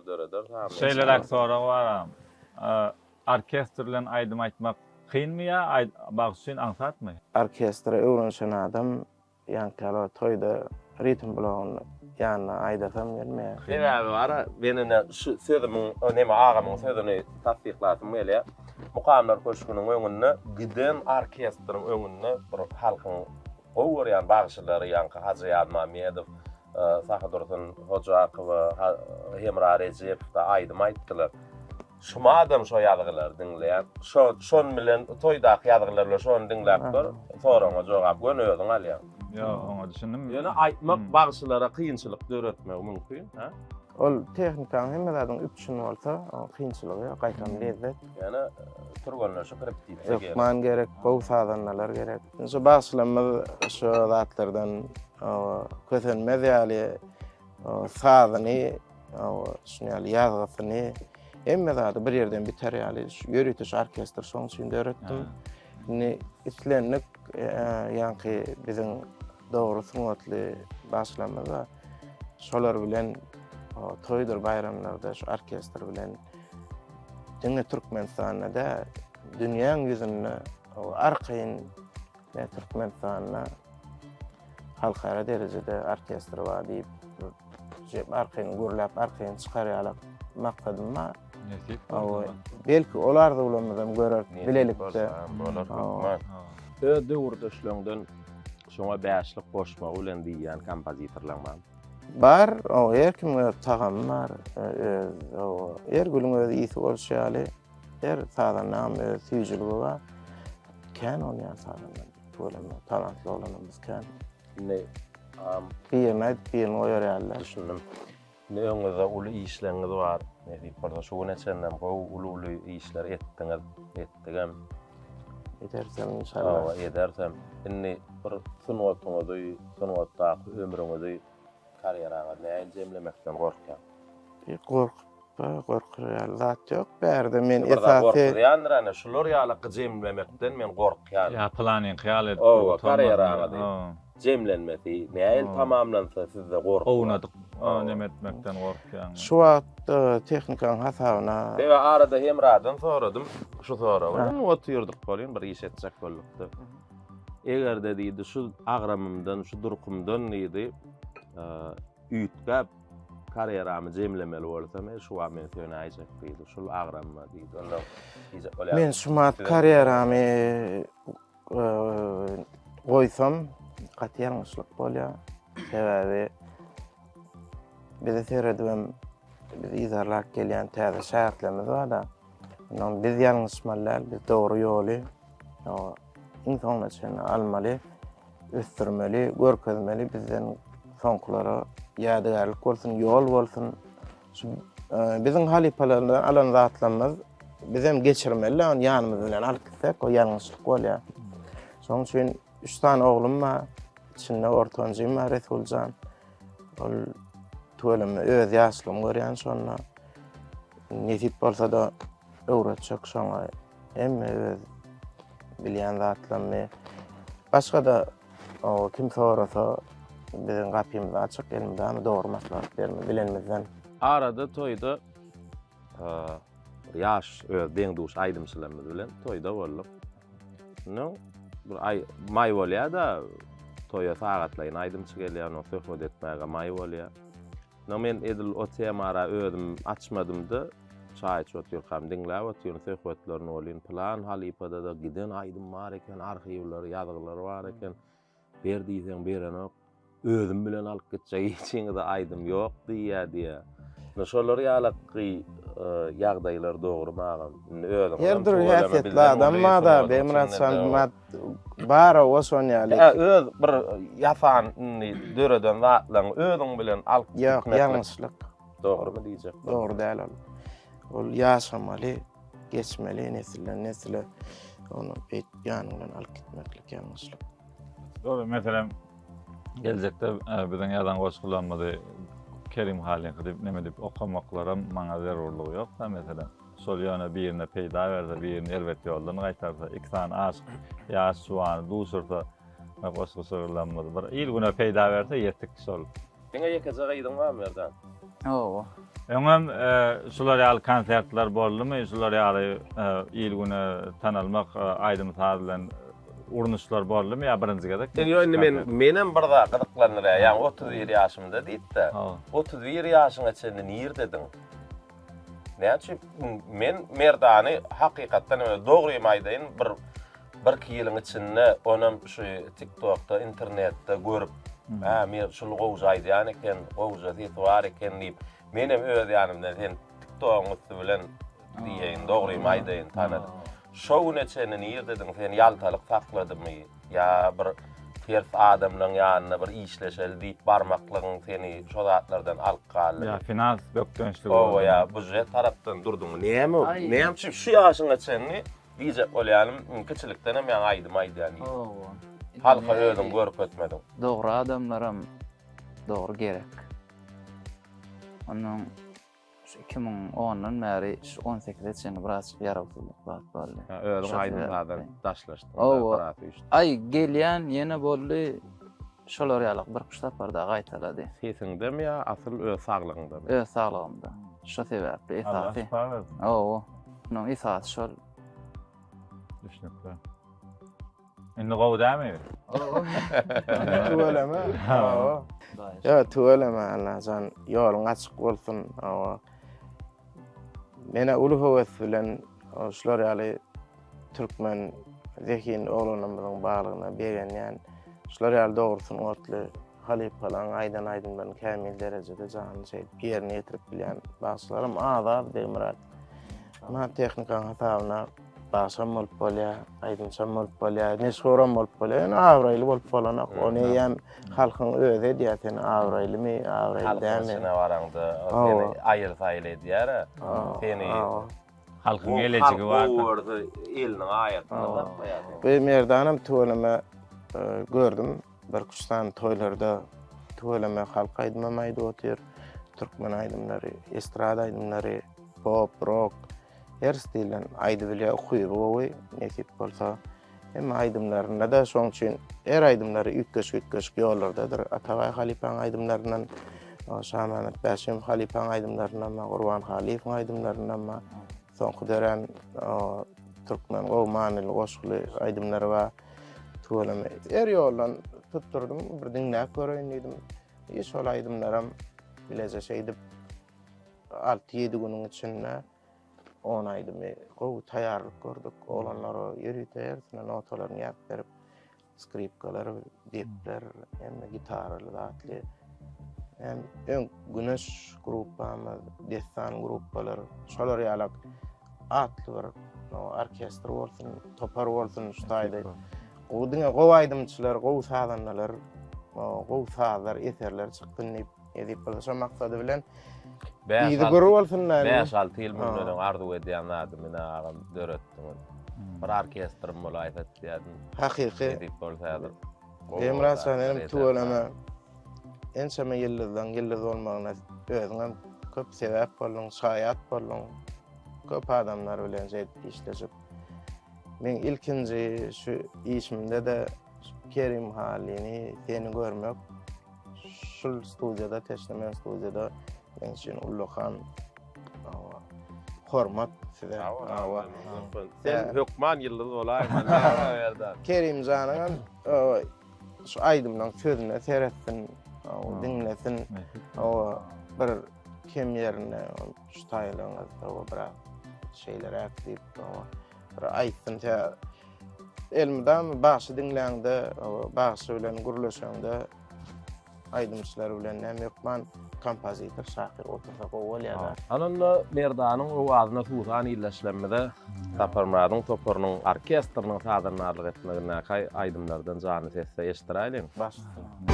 işler dörederis agam. Şeýleräk sorag bar agam. Orkestr bilen aýdym aýtmak kynmy ýa bagşy üçin aňsatmy? Orkestre öwrenişen adam Ýaňky ýaly toýda ritm blogyny ýanyna aýdasam gelmeýär. Sebäbi bara men ine şu sözümiň neme agamyň sözüni tassyklasym gelýär. Mukamlar köşgüniň öňünde giden orkestriň öňünde bir halkyň gowy görýän bagşylary ýaňky Hajy Ýazmammedow, Sahydursun Hojakowa, Hemra Rejepow da aýdym aýtdylar. Şumadam şo ýazgylary diňleýän. Şo şon bilen toýdaky ýazgylar bilen şony diňläp gör, soragyňa jogap göni özüň alýaň. Ýok, oňa düşündim. Ýöne aýtmak bagşylara kynçylyk döretmegi mümkin, hä? Ol tehnikanyň hemme zadyň üpjün bolsa, kynçylygy ýok, gaýtam lezzet. Ýöne türgenleşik repetisiýa gerek. Hökman gerek, gowy sazandalar gerek. Şu bagşylarymyz şu zatlardan kösenmez ýaly sazyny şuny ýaly ýazgysyny hemme zady bir ýerden biter ýaly ýörite şu orkestr şoň üçin döretdim. Indi islendik e, ýaňky biziň dogry sungatly bagşylarymyz bar. Şolar bilen toýdur baýramlarda şu orkestr bilen diňe Türkmenistanda da dünýäň ýüzünde arkaýyn Men Türkmenistanda halkara derejede orkestr bar diýip, arkaýyn gürläp, arkaýyn çykar ýaly maksadym bar. Nesip bolsa. Belki ol arzuwlarymyzam görer bilelikde. Bolar hökman. Öz döwürdeşleňden şoňa bäşlik goşmagy bilen diýýän kompozitorlaň barmy? Bar, o her kimiň öz tagamy bar, öz her gülüň öz ysy bolşy ýaly. Her sazandaňam öz süýjüligi bar. Kän bolýan sazanda. Tüweleme, talantly oglanlarymyz kän. Indi am birini aýdyp, birini goýar ýaly. Düşündim. Indi öňüňizde uly işleriňiz bar. Nesip bolsa şu güne çenlem gowy uly-uly işler etdiňiz, etdigem. Edersem inşallah. Hawa, edersem. Indi bir sungatyňyzy, sungatdaky ömrüňizi, karýeraňyzy nähili jemlemekden gorkýaň? Gorkup Gorkar ýaly zat ýok bärde men esasy. Gorkuzýandyr ana şular ýaly jemlemekden men gorkýan. Ýa pylanyňky ýaly edip. Owa karýeraňyzy jemlenmesi nähili tamamlansa sizde gorky. Ownadyk neme etmekden gorkýan. Şu wagt tehnikanyň hasabyna. Sebäbi arada Hemradan soradym şu soragy. Otyrdyk welin bir iş etjek boldukda. Egerde diýdi şu agramymdan şu durkumdan diýdi üýtgäp Karýeramy jemlemeli bolsam, e, şu wagt men sönäýjek diýdi. Şul agramma diýdi. Onda diýjek bolýar. Men şu mat karýeramy e, goýsam gaty ýalňyşlyk bolýar. Sebäbi bizi seredibem bizi yzarlap gelýän täze şägirtlerimiz bar-da. Ondan biz ýalňyşmaly däl, biz dogry ýoly iň soňuna çenli almaly. ösdürmeli, görkezmeli bizden soňkulara ýadygärlik bolsun, ýol bolsun. Şu e, biziň halypalardan alan zatlarymyz bizem geçirmeli, ony ýanymyz bilen alyp gitsek, o ýalňyşlyk bolýar. Şonuň üçin üç sany oglum bar, içinde ortanjym bar Resuljan. Ol tüweleme öz ýaşlygymy görýän şonda. Nesip bolsa-da öwretjek şoňa Hemme öz bilýän zatlaryny başga-da kim sorasa biziň gapymyz açyk elmydama dogry maslahat berme bilenimizden. Arada toýda ýaş öz deň-duş aýdymçylarymyz bilen toýda bolduk. Şunda bir aý maý bolýar-da toýa sagatlaýyn aýdymçy gelýär, onuň söhbet etmäge maý bolýar. No men edil o temara özüm açmadymda çaý içip otyrkam diňläp otyryn söhbetlerini welin pylan halypada-da giden aýdym bar eken arhiwleri ýazgylary bar eken ber diýseň berenok özüm bilen alyp gitjek hiçiňize aýdym ýok diýýä diýýä. No şolar ýalaky ýagdaýlar dogrymy agam indi özüňizem Her dürli häsiýetli adam bar-da Begmyrat jan Bar owa şon ýaly. Hä öz bir ýasan indi döreden zatlaryňy özüň bilen alyp Ýok, ýalňyşlyk. Dogrymy diýjek? Dogry däl ol. Ol ýaşamaly, geçmeli nesilden nesile. Ony beýt ýanyň bilen alyp gitmeklik ýalňyşlyk. Dogry, meselem geljekde e, biziň ýazan goşgularymyzy Kerim Halyňky diýip neme diýip okamaklaram maňa zerurlygy ýok-da meselem. Şol ýöne birine peýda berse, birini erbet ýoldan gaýtarsa, iki sany aşyk ýaş juwany duşursa, goşgy şygyrlarymyz bir il-güne peýda berse ýetik şol. Diňe ýekeje gyzyň barmy Merdan? Hawa. Öňem şular ýaly konsertler boldumy? Şular ýaly il-güne tanalmak aýdym-saz bilen urnuşlar boldumy ýa birinji gezek? Ýok, indi men menem bir zat gyzyklandyrýar. Ýaňy 31 ýaşymda diýip-de. 31 ýaşyňa çenli nirdediň? Näme üçin men Merdany hakykatdan hem dogrymy aýdaýyn bir birki ýylyň içinde onam şu TikTokda, internetde görüp, hä, mer şul gowja aýdýan eken, gowja sesi bar eken diýip, menem öz ýanymdan sen TikTogyň üsti bilen diýeýin, dogrymy aýdaýyn, tanadym. Şo güne çenli nirdediň sen ýaltalyk sakladymy ýa bir ters adamlaň ýanyna bir işleşeli diýip barmaklygyň seni şo zatlardan alyp galdymy? Ýa finans bökdençligi boldy. Hawa ýa bujet tarapdan durduňmy? Näme näme üçin şu ýaşyňa çenli diýjek bolýanym kiçilikden hem ýaňy aýdym aýdýan diýip. Hawa. Halka özüňi görkezmediň. Dogry adamlaram dogry gerek. Ondan Şu 2010-dan bäri şu 18-e çenli birazjyk ýarawsyzlyk zat boldy. Ha, özüň aýdym sazdan daşlaşdyň. Owa. Aý, gelýän ýene boldy. Şolar ýaly bir üç sapar da gaýtalady. Sesiňdemi ýa asyl öz saglygyňdamy? Öz saglygymda. Şo sebäpli esasy. Allah şypa bersin. Owa. Munuň esasy şol. Düşnükli. Indi gowy dämi? Tüweleme. Hawa. Ýa tüweleme Allajan ýoluň açyk bolsun. Hawa. Menä uly höwes bilen şular ýaly türkmen zehinli oglanlarymyzyň barlygyna begenýän. Şular ýaly dogry sungatly halypalaryň aýdan aýdymlaryny kämil derejede janly şeýdip ýerine ýetirip bilýän bagşylaram az-az Begmyrat. Ynha tehnikanyň hasabyna bagşam bolup bolýar, aýdymçam bolup bolýar, meşhuram bolup bolýar. Ýöne abraýly bolup bolanok. Ony eýýäm halkyň özi edýär seni abraýlymy, abraýly dälmi. Halkyň içine baraňda seni aýyl-saýyl edýär-ä. Seni halkyň elejigi bar. Gowy görse eliniň aýasynda saklaýar seni. Bu Merdanam tüweleme gördüm. Birküç sany toýlarda tüweleme halk aýdymam aýdyp otyr. Türkmen aýdymlary, estrada aýdymlary, pop, rok her stilden aýdybilýär, ukyby gowy, nesip bolsa. Hemme aýdymlarynda-da şoň üçin her aýdymlary üýtgeşik-üýtgeşik ýollardadyr. Atabaý halypaň aýdymlaryndan, Şamämmet Bäşimow halypaň aýdymlaryndan, Gurban Halyýewiň aýdymlaryndan, soňky dörän türkmen gowy manyly goşguly aýdymlary bar. Tüweleme. Her ýoldan tutdurdym, bir diňläp göreýin diýdim. I şol aýdymlaram bileje şeýdip 6-7 günüň içinde 10 aýdymy gowy taýýarlyk gördük. Oglanlara ýörite hersine notalaryny ýazyp berip, skripkalar, depler, hemme gitaraly zatly. Hem öň Güneş gruppamyz, Dessan gruppalar, şolar ýalak atly bir orkestr bolsun, topar bolsun şu taýda. Gowy diňe gowy aýdymçylar, gowy sazandalar, gowy sazlar, eserler çyksyn diýip, edip bolsa şo maksady bilen yzy gür bolsun da. 5-6 ýyl mundan öň arzuw edýän zadym ine agam döretdiňiz. Bir orkestrim bolaýsa diýýärdim. Hakyky. Edip bolsa häzir. Emrah jan inim tüweleme ençeme ýyldyzlaň ýyldyz bolmagyna özüňem köp sebäp bolduň, şaýat bolduň. Köp adamlar bilen şeýdip işleşip. Men ilkinji şu işimde-de Kerim Halyny seni görmek şul studiýada, Teşnemen studiýada men üçin ullakan hormat size. Sen hökman ýyldyz bolaýma. Kerimjanyňam şu aýdymlaryň sözüne seretsin, diňlesin. Bir kem ýerinde şu taýlaryňyz biraz şeýleräk diýip, bir aýtsyn. Elmydama bagşy diňläňde, bagşy bilen gürleşeňde aýdymçylar bilen näme hökman kompozitor, şahyr otursa gowy bolýar-da. Ana onda Merdanyň owazyna suwsan ildeşlerimize Saparmyradyň toparynyň orkestriniň sazandarlyk etmegindäki aýdymlardan janly sesde eşitdiräýliň. Baş üstüne.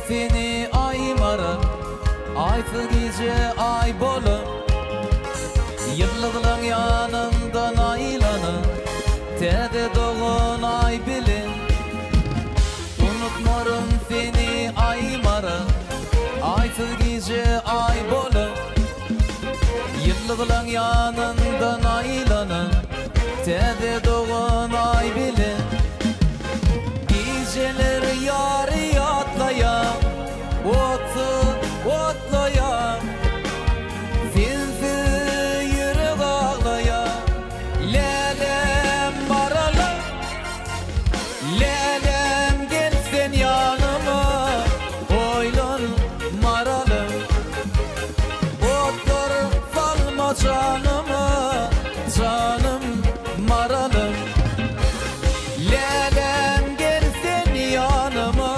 seni aý maral, Aýsyz gije aý bolup. Ýyldyzlaň ýanyndan aýlanyp, Täze dogan aý bilen. Unutmaryn seni aý maral, Aýsyz gije aý bolup. Ýyldyzlaň ýanyndan aýlanyp, Täze dogan aý bilen. Gijeler ýary ýatlaýan, Otsuz otlaýan, Sensiz ýürek aglaýan. Lälem maralym, Lälem gel sen ýanyma, Oýlan maralym. Otlar salma janyma, Janym maralym. Lälem gel sen ýanyma,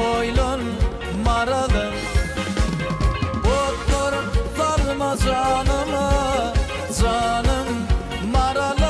Oýlan maralym. Otlar salma janyma, Janym maralym.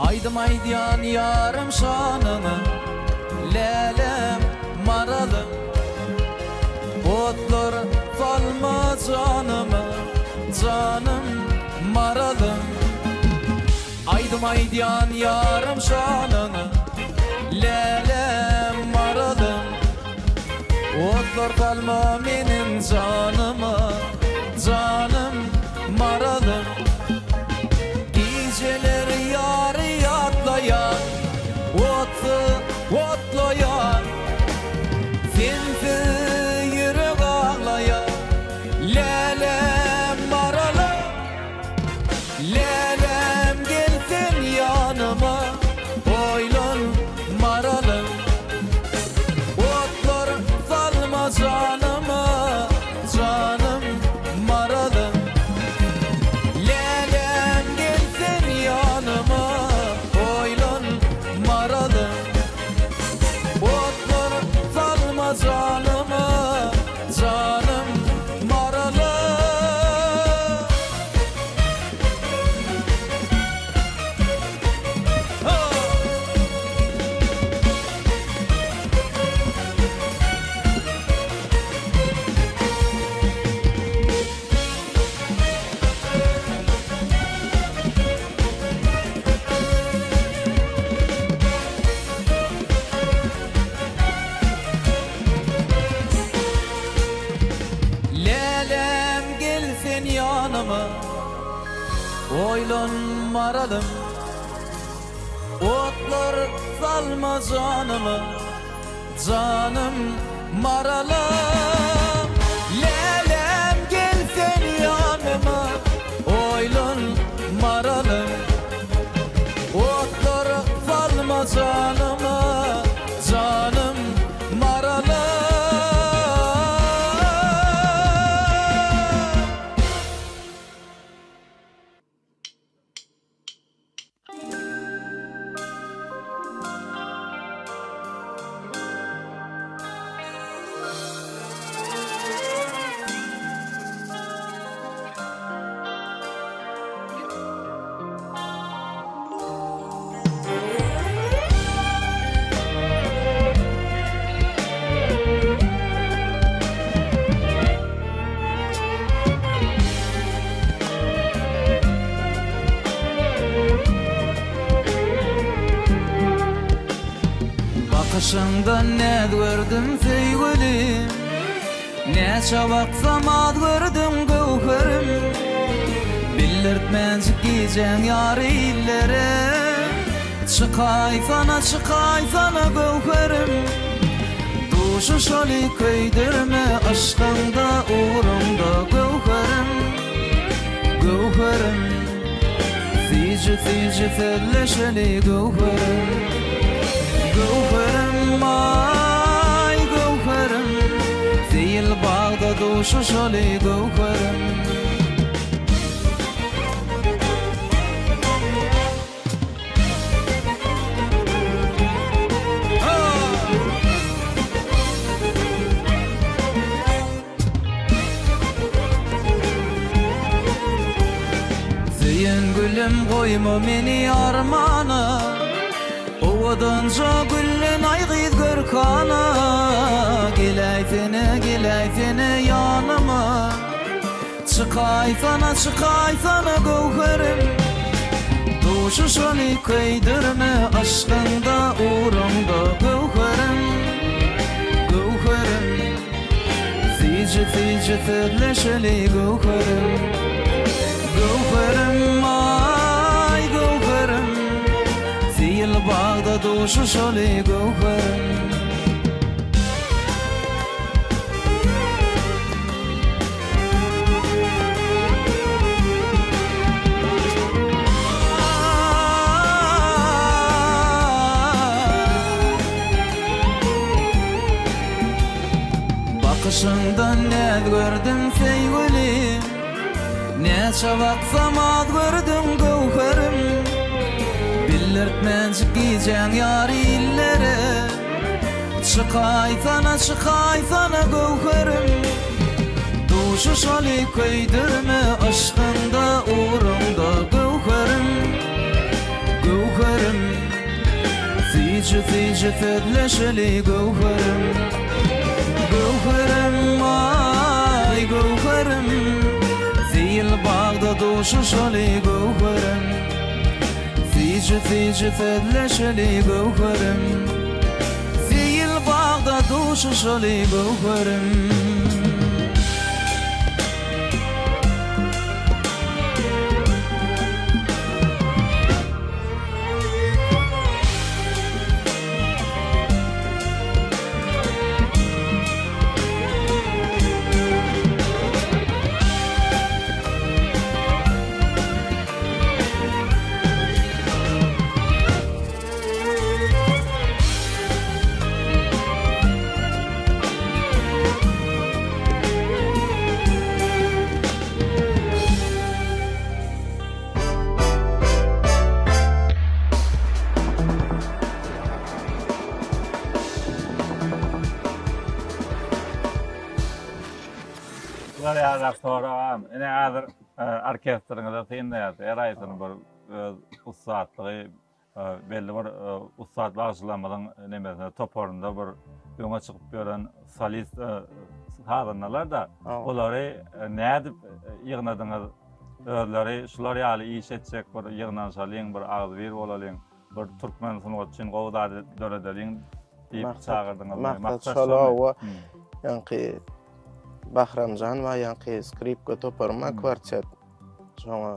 Aýdym aýdýan ýarym şanyňa, Lälem, maralym. Otlar salma janyma, Janym, maralym. Aýdym aýdýan ýarym şanyňa, Lälem, maralym. Otlar salma meniň janyma, Janym, maralym. Gijeler ýary ýatlaýan, Otsuz otlaýan. Sensiz ýürek aglaýar, Lälem, maralym. Lälem gel sen ýanyma, Oýlan maralym. Otlar salma janyma, Janym maralym. Lälem gel sen ýanyma, Oýlan maralym. Otlar salma janyma, Janym maralym. Lälem gel sen ýanyma Oýlan maralym Otlar salma janyma Janym maralym Lälem gel sen ýanyma Oýlan maralym Otlar salma janyma Janym maralym. Bakyşyňdan näz gördüm söýgülim Näçe baksam az gördüň göwherim Bildirtmänjik gijäň ýary illere Çykaýsana çykaýsana göwherim Duşuşaly köýdürme yşkyňda ugruňda göwherim Göwherim Süýji süýji sözleşeli göwherim Göwherim aý göwherim Seýil bagda dur. duşuşaly göwherim. Söýen gülüm goýma meni armana Owadanja güllen aý gyz görkana Geläýsene geläýsene ýanyma Çykaýsana çykaýsana göwherim Duşuşaly köýdürme yşkyňda uruňda göwherim Göwherim Süýji süýji sözleşeli göwherim Göwherim aý göwherim Seýil bagda duşuşaly göwherim. Bakyşyňdan näz gördüm söýgülim Näçe baksam az gördüm göwherim Bildirtmänjik gijäň ýary illere Çykaýsana, çykaýsana göwherim Duşuşaly köýdürme yşkyňda ugruňda göwherim Göwherim Süýji süýji sözleşeli göwherim Göwherim aý göwherim Seýil bagda duşuşaly göwherim Süýji süýji sözleşeli göwherim Seýil bagda duşuşaly göwherim. Bular ýaly soragam. Ine häzir orkestriňize synlaýarys. Her haýsyny bir öz ussatlygy belli bir ussat bagşylarymyzyň nemesinde toparynda bir öňe çykyp ýören solist sazandalar-da olary nädip ýygnadyňyz? Özleri şular ýaly iş etjek bir ýygnanyşalyň, bir agzybir bolalyň, bir türkmen sungaty üçin gowy zat döredeliň diýip çagyrdyňyzmy? Maksat şol owa. Ýaňky Bahramjan bar, ýaňky skripka toparym bar, kwartet. Şoňa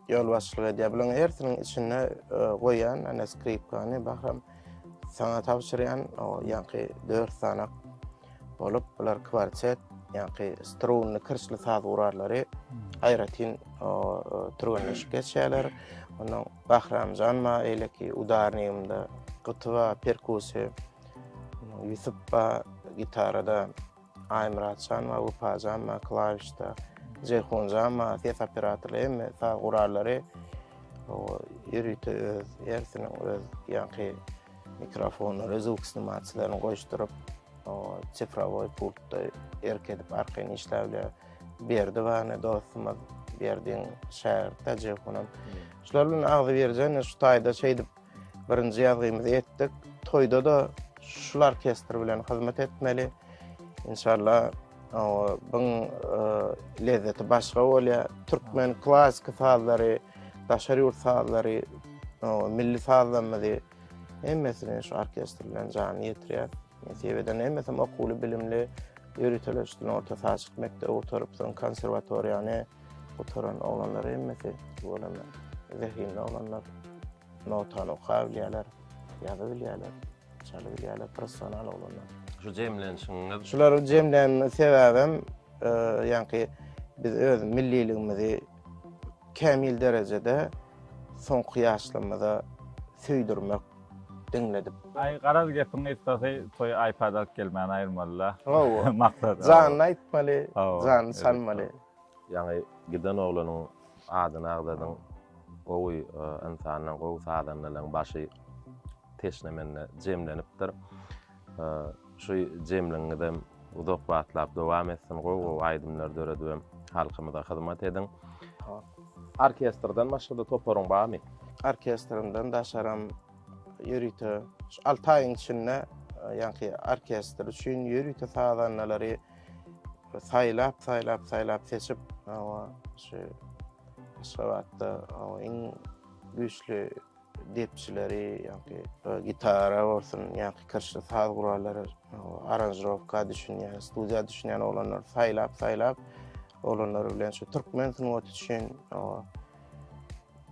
ýolbaşçylyk edýär. Bularyň hersiniň içinde e, goýýan ana skripkany Bahram saňa tabşyrýan, o ýaňky 4 sanak bolup, bular kwartet, ýaňky strunly kirşli saz gurallary aýratyn o, e, türgenleşik geçýärler. Ondan Bahramjan bar, eýleki udarnigimde Gyty bar, perkussiýa. Ýusup bar, gitarada. Aýmyratjan bar, Wepajan bar, klawişda, Jeýhunjan bar, ses operatorly hemme saz gurallary ýörite öz hersiniň öz ýaňky mikrofonlary, zvuk snimaçylaryny goýuşdyryp, sifrowoý pultda erk edip arkaýyn işläp bilýär. Berdi bar, ine dostumyz Berdiň şägirtde Jeýhunam. Şular bilen agzybirje şu taýda şeýdip Birinji ýazgymyzy etdik. Toýda-da şul orkestr bilen hyzmat etmeli. Inşallah buň e, lezzeti başga bolýar. Türkmen klassyky sazlary, daşary ýurt sazlary, milli sazlarymyzy hemmesini şu orkestr bilen janyny ýetirýär. Nesip eden hemmesem okuwly, bilimli, ýöriteleşdirilen orta sazçylyk mekdebi gutaryp, soň konserwatoriýany gutaran oglanlar hemmesi bolan zehinli oglanlar. Notany okap bilýärler, ýazyp bilýärler, çalyp bilýärler, professional oglanlar. Şu jemlenişiňiz. Şulary jemlänimiň sebäbem, e, ýaňky biz öz milliligimizi kämil derejede soňky ýaşlarymyza söýdürmek. diňledip. Aý garaz gepiň gysgasy toýa iPad alyp gelmän aýyrmalyda. Hawa. Maksat. Janyny aýtmaly, janyny çalmaly. Ýaňy giden oglanyň adyny agzadyň. Gowy ynsanlaň, gowy sazandalaň başy teşne mende jemlenipdir. Şu jemligiňizem uzak wagtlap dowam etsin, gowy-gowy aýdymlar döredibem halkymyza hyzmat ediň. Orkestrden başga-da toparyň barmy? Orkestrimden daşaram ýörite şu alty aýyň içinde ýaňky orkestr üçin ýörite sazandalary saýlap, saýlap, saýlap seçip, şu Aşgabatda iň güýçli depçileri, ýaňky gitara bolsun, ýaňky kirişli saz gurallary, aranžirowka düşünýän, studiýa düşünýän oglanlary saýlap, saýlap, oglanlar bilen şu türkmen sungaty üçin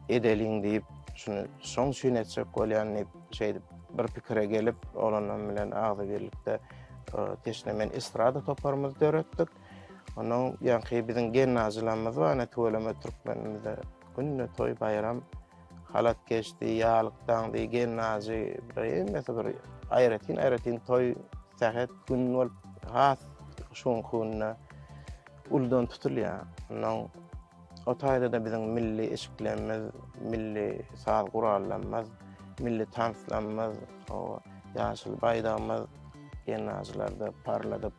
edeliň diýip, şuny şoň üçin etjek bolýan diýip, şeýdip bir pikire gelip, oglanlar bilen agzybirlikde Teşne men estrada toparymyzy döretdik. Onuň ýaňky biziň gelnaljylarymyz bar, ine tüweleme türkmenimizde günde toý baýram halat geçdi, ýalyk daňdy, gelnajy bir hemmesi bir aýratyn-aýratyn toý, sähet gün bolup has şu günki günde uludan tutulýar. Ondan o taýda-da biziň milli eşiklerimiz, milli saz gurallarymyz, milli tanslarymyz, o ýaşyl baýdagymyz gelnajylarda parladyp,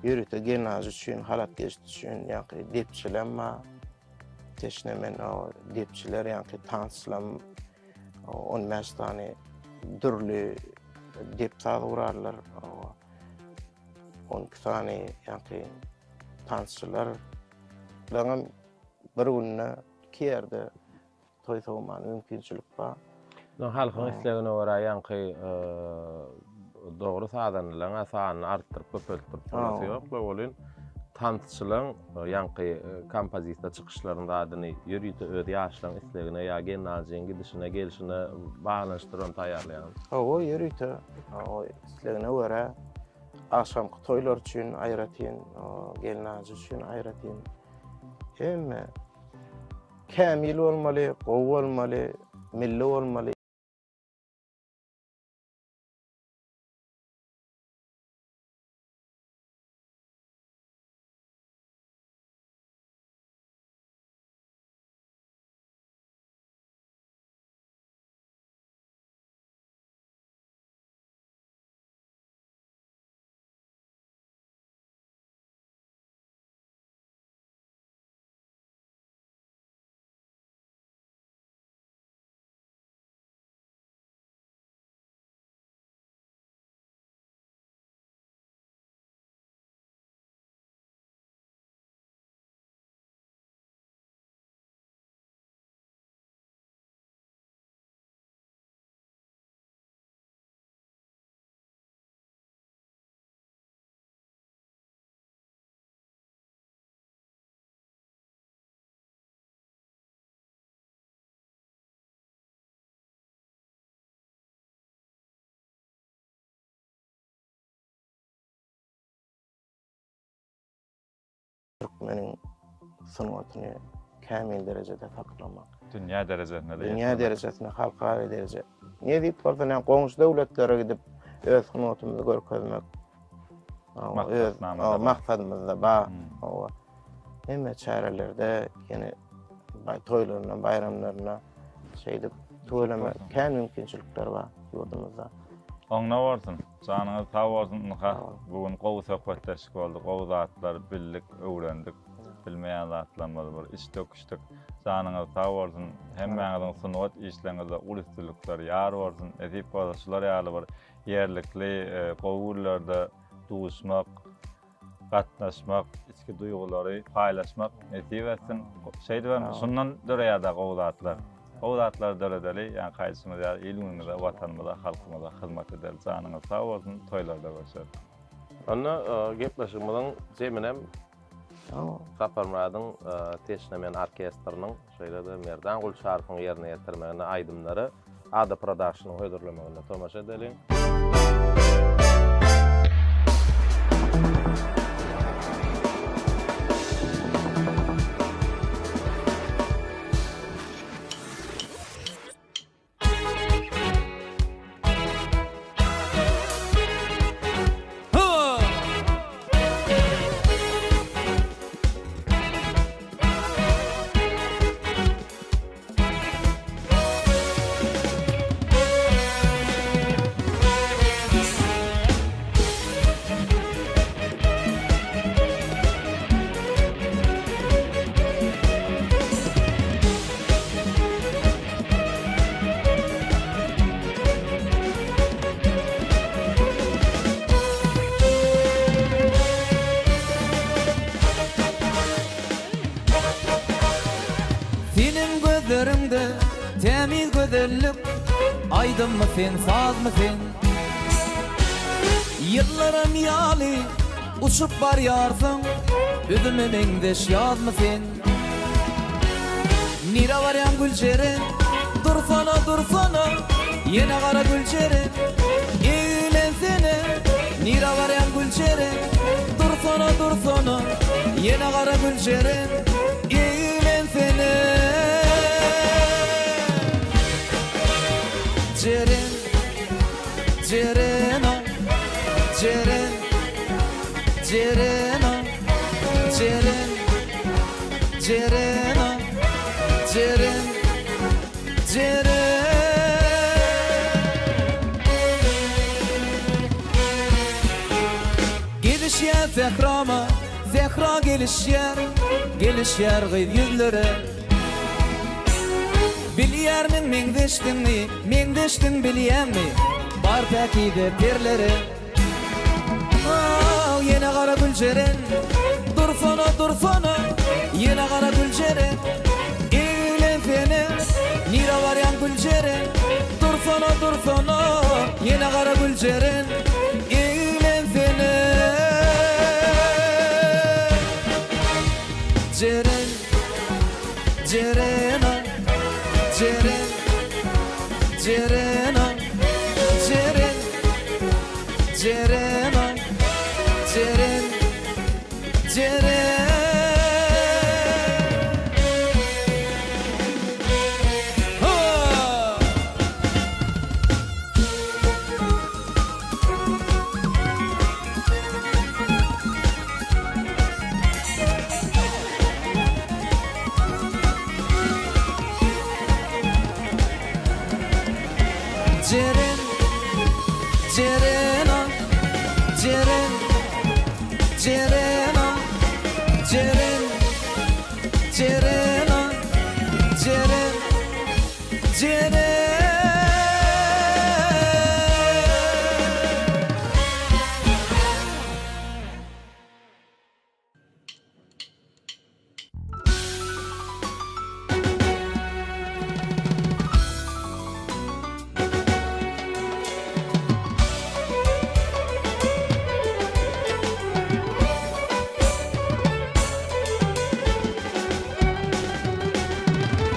ýörite gelnajy üçin, halat geçdi üçin ýaňky depçilem bar. Teşne men o depçiler ýaňky tanslam 15 sany dürli dep saz gurarlar. 12 sany ýaňky tansçylar. Bularam bir günde iki ýerde toý sowmana mümkinçilik bar. No halkyň islegine görä ýaňky dogry sazandalaryň sanyny artdyryp köpeltdirip bolasy ýok we welin tansçylaryň ýaňky kompozisiýa çykyşlaryň zadyny ýörite öz ýaşlaryň islegine ýa gelnaljyň gidişine gelşine baglanyşdyryp taýýarlaýaň. Hawa ýörite islegine görä agşamky toýlar üçin aýratyn gelnaljy üçin aýratyn hemme Kämil bolmaly, gowy bolmaly, milli bolmaly. Türkmeniň sungatyny kämil derejede saklamak. Dünýä derejesinde. Dünýä derejesinde, halkara dereje. Nesip bolsa, näme goňşy döwletlere gidip öz sungatymyzy görkezmek. Öz maksadymyzda bar. Hmm. Hemme çärelerde ýene toýlarynda, baýramlarynda şeýdip tüweleme kän mümkinçilikler bar ýurdumyzda. Oňuna bolsun. Janyňyz sag bolsun ynha. Bu gün gowy söhbetdeşlik boldy. Gowy zatlar bildik, öwrendik. Bilmeýän zatlarymyzy bir iç döküşdik. Janyňyz sag bolsun. Hemmäňiziň sungat işleriňizde uly üstünlikler ýar bolsun. Nesip bolsa şular ýaly bir ýerlikli, e, gowy günlerde duşmak, gatnaşmak, içki duýgulary paýlaşmak nesip etsin. Şeýdibem şundan döreýär-de gowy zatlar. Gowy zatlary döredeli, ýaňky aýdyşymyz ýaly il-günümize, Watanymyza, halkymyza hyzmat edeli. Janyňyz sag bolsun, toýlarda görşeris. Onda gepleşigimiziň jeminem Saparmyradyň Teşne men orkestriniň, şeýle-de Merdan Gulçarowyň ýerine ýetirmeginde aýdymlary Ada Productionyň hödürlemeginde tomaşa edeliň. gözellik, Aýdymmy sen, sazmy sen? Ýyllaram ýaly uçup barýarsyň, Üzüme meňzeş ýazmy sen? Nirä barýaň Güljeren? Dursana, dursana, Ýene gara Güljeren, Eglensene. Nirä barýaň Güljeren? Dursana, dursana, Ýene gara Güljeren, Eglensene. Jeren, Jeren-a, Jeren, Jeren-a, Jeren. Jeren ah, Jeren, Jeren. Gelişýär sährama, sähra gelişýär, Gelişýär gyz ýüzlere. Bilýärmiň meňzeşdiňmi, meňzeşdiň bilýäňmi, Bar päkize perlere. Aw, ýene gara Güljeren, Dursana, dursana, Ýene gara Güljeren, Eglensene, Nirä barýaň Güljeren, Dursana, dursana, Ýene gara Güljeren, Eglensene. Jeren, Jeren, ah, Jeren, Jeren, ah, Jeren. Jeren ah, Jeren, Jeren. Ha! Jeren, Jeren ah, Jeren, Jeren ah, Jeren, Jeren ah, Jeren, Jeren.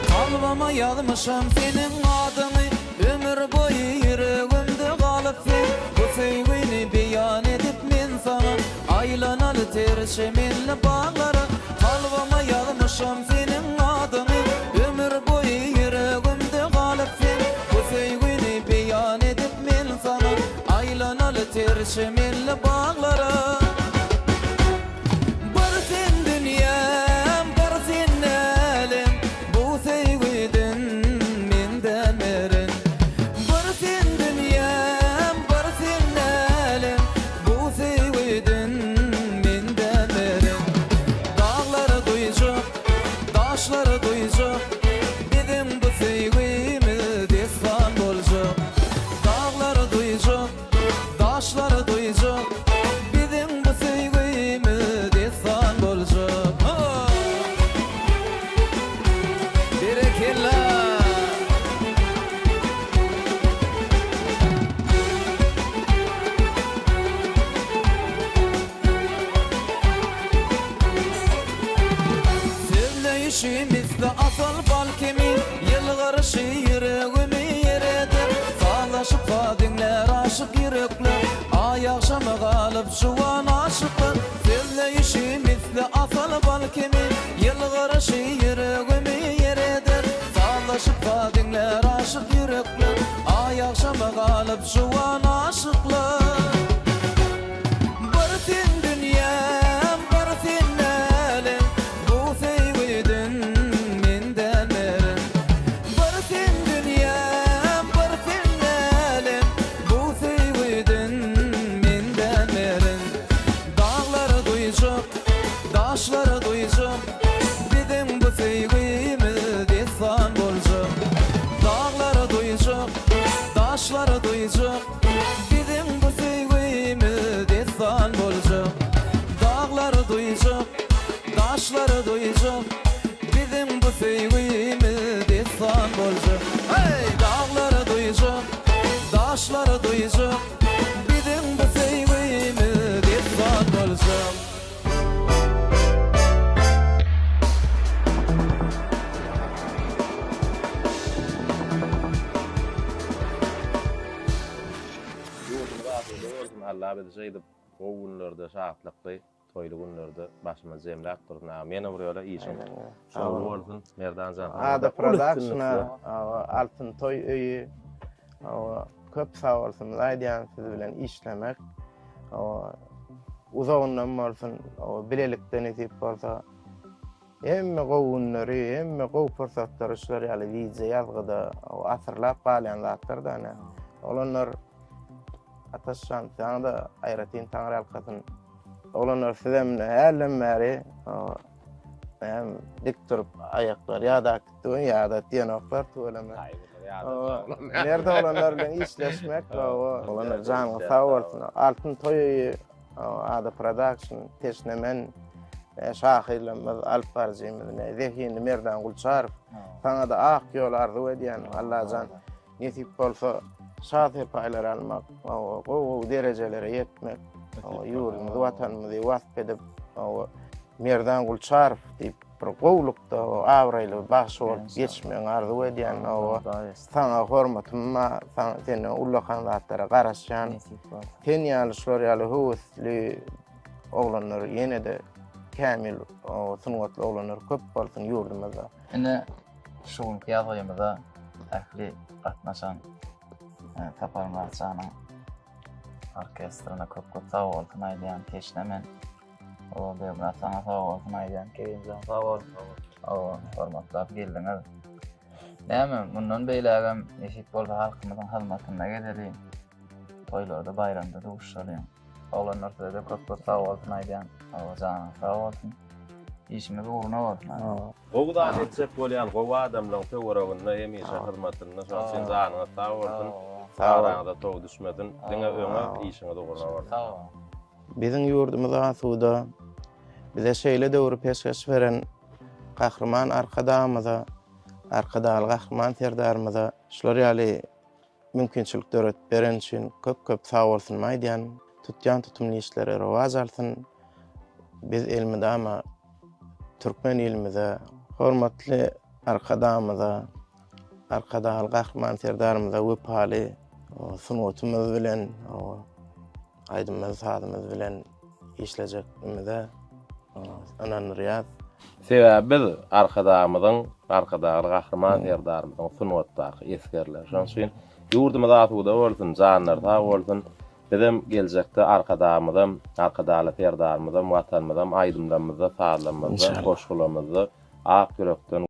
Kalbyma ýazmyşam seniň adyňy Ömür boýy ýüregimde galyp sen Bu söýgini beýan edip men saňa Aýlanaly ter çemenli baglara Kalbyma ýazmyşam seniň adyňy Ömür boýy ýüregimde galyp sen Bu söýgini beýan edip men saňa Aýlanaly ter çemenli baglara Bir sen dünýäm, bir sen älem Bu söýgüden menden meren Bir sen dünýäm, bir sen älem Bu söýgüden menden meren Daglar duýjak, daşlar duýjak Biziň bu söýgimiz dessan boljak Daglar duýjak, daşlar duýjak Biziň bu söýgimiz dessan boljak Ha! Berekella! Sözleýşi misli asal bal kimin, Ýylgyryşy ýüregimi ereder. Sazlaşyp saz diňlär aşyk ýürekler, Aý agşama galyp juwan aşyklar. Sözleýşi misli asal bal kimin, Ýylgyryşy ýüregimi ereder. Sazlaşyp saz diňlär aşyk ýürekler, Aý agşama galyp juwan aşyklar. Bir sen dünýäm, bir sen älem, Bu söýgüden men dälmerin. Bir sen dünýäm, bir sen älem, Bu söýgüden men dälmerin. Daglar duýjak, daşlar duýjak, Biziň bu söýgimiz dessan boljak. Daglar duýjak, daşlar duýjak, Biziň bu söýgimiz. şeýdip gowy günlerde, şatlykly, toýly günlerde başymyzy jemläp dursun agam. Ýene bir ýola işiň şowly bolsun. Merdan jan saňa Ada Production-a, Altyn toý öýi, köp sag bolsun aýdýan siz bilen işlemek. Uzagyndan bolsun, bilelikde nesip bolsa. Hemme gowy günleri, hemme gowy pursatlary şular ýaly wideo ýazgyda asyrlap galýan zatlar da ine. Oglanlar Ataşjan saňa-da aýratyn taňryýalkasyn. Oglanlar sizem ine hälden bäri hem dik durup aýaklar ýadap gitdi we ýadat diýenoklar tüweleme. Mert oglanlar bilen işleşmek, oglanlar janyňyz sag bolsun. Altyn toý öýi Ada Production, Teşne men, şahyrlarymyz, alyp baryjymyz, zehinli Merdan Gulçarow. Saňa-da ak ýol arzuw edýän, Allajan nesip bolsa şa serpaýlar almak, gowy-gowy derejelere ýetmek, ýurdumyzy, watanymyzy wasp edip, Merdan Gulçarow diýip bir gowulykda abraýly bagşy bolup geçmegiňi arzuw edýän. Saňa hormatym bar, saňa senden ullakan zatlara garaşýan. Sen ýaly şular ýaly höwesli oglanlar ýene-de kämil sungatly oglanlar köp bolsun ýurdumyzda. Ine şu günki ýazgymyza ähli gatnaşan e, Saparmyrat janyň orkestrine köp köp sag bolsun aýdýan teşne men. Owa Begmyrat saňa sag bolsun aýdýan Kerimjan sag bol. Owa hormatlap geldiňiz. Näme mundan beýlägem nesip bolsa halkymyzyň hyzmatynda gezeliň. Toýlarda baýramda duşuşalyň. Oglanlar size-de köp köp sag bolsun aýdýan. Hawa janyňyz sag bolsun. Işimiz ugruna bolsun. Gowy zat etjek bolýan gowy adamlaň töwereginde hemişe hyzmatynda şoň üçin janyňyz sag bolsun. Araňyza tow düşmesin. Diňe öňe işiňiz ugruna bolsun. Sag boluň. Biziň ýurdumyz asuda. Bize şeýle döwri peşgeş beren Gahryman Arkadagymyza, Arkadagly Gahryman Serdarymyza şular ýaly mümkinçilik döredip bereni üçin köp-köp sagbolsunymy aýdýan. Tutýan tutumly işleri rowaç alsyn. Biz elmydama türkmen ilimize, hormatly Arkadagymyza, Arkadagly Gahryman Serdarymyza wepaly sungatymyz bilen Aýdymyz, sazymyz bilen işlejekdigimize ynandyrýas. Sebäbi biz Arkadagymyzyň, Arkadagly Gahryman Serdarymyzyň sungatdaky esgerleri. Şonuň üçin ýurdumyz asuda bolsun, janlary sag bolsun. Bizem geljekde Arkadagymyzam, Arkadagly Serdarymyzam, Watanymyzam aýdymlarymyzda, sazlarymyzda, goşgularymyzda ak ýürekden.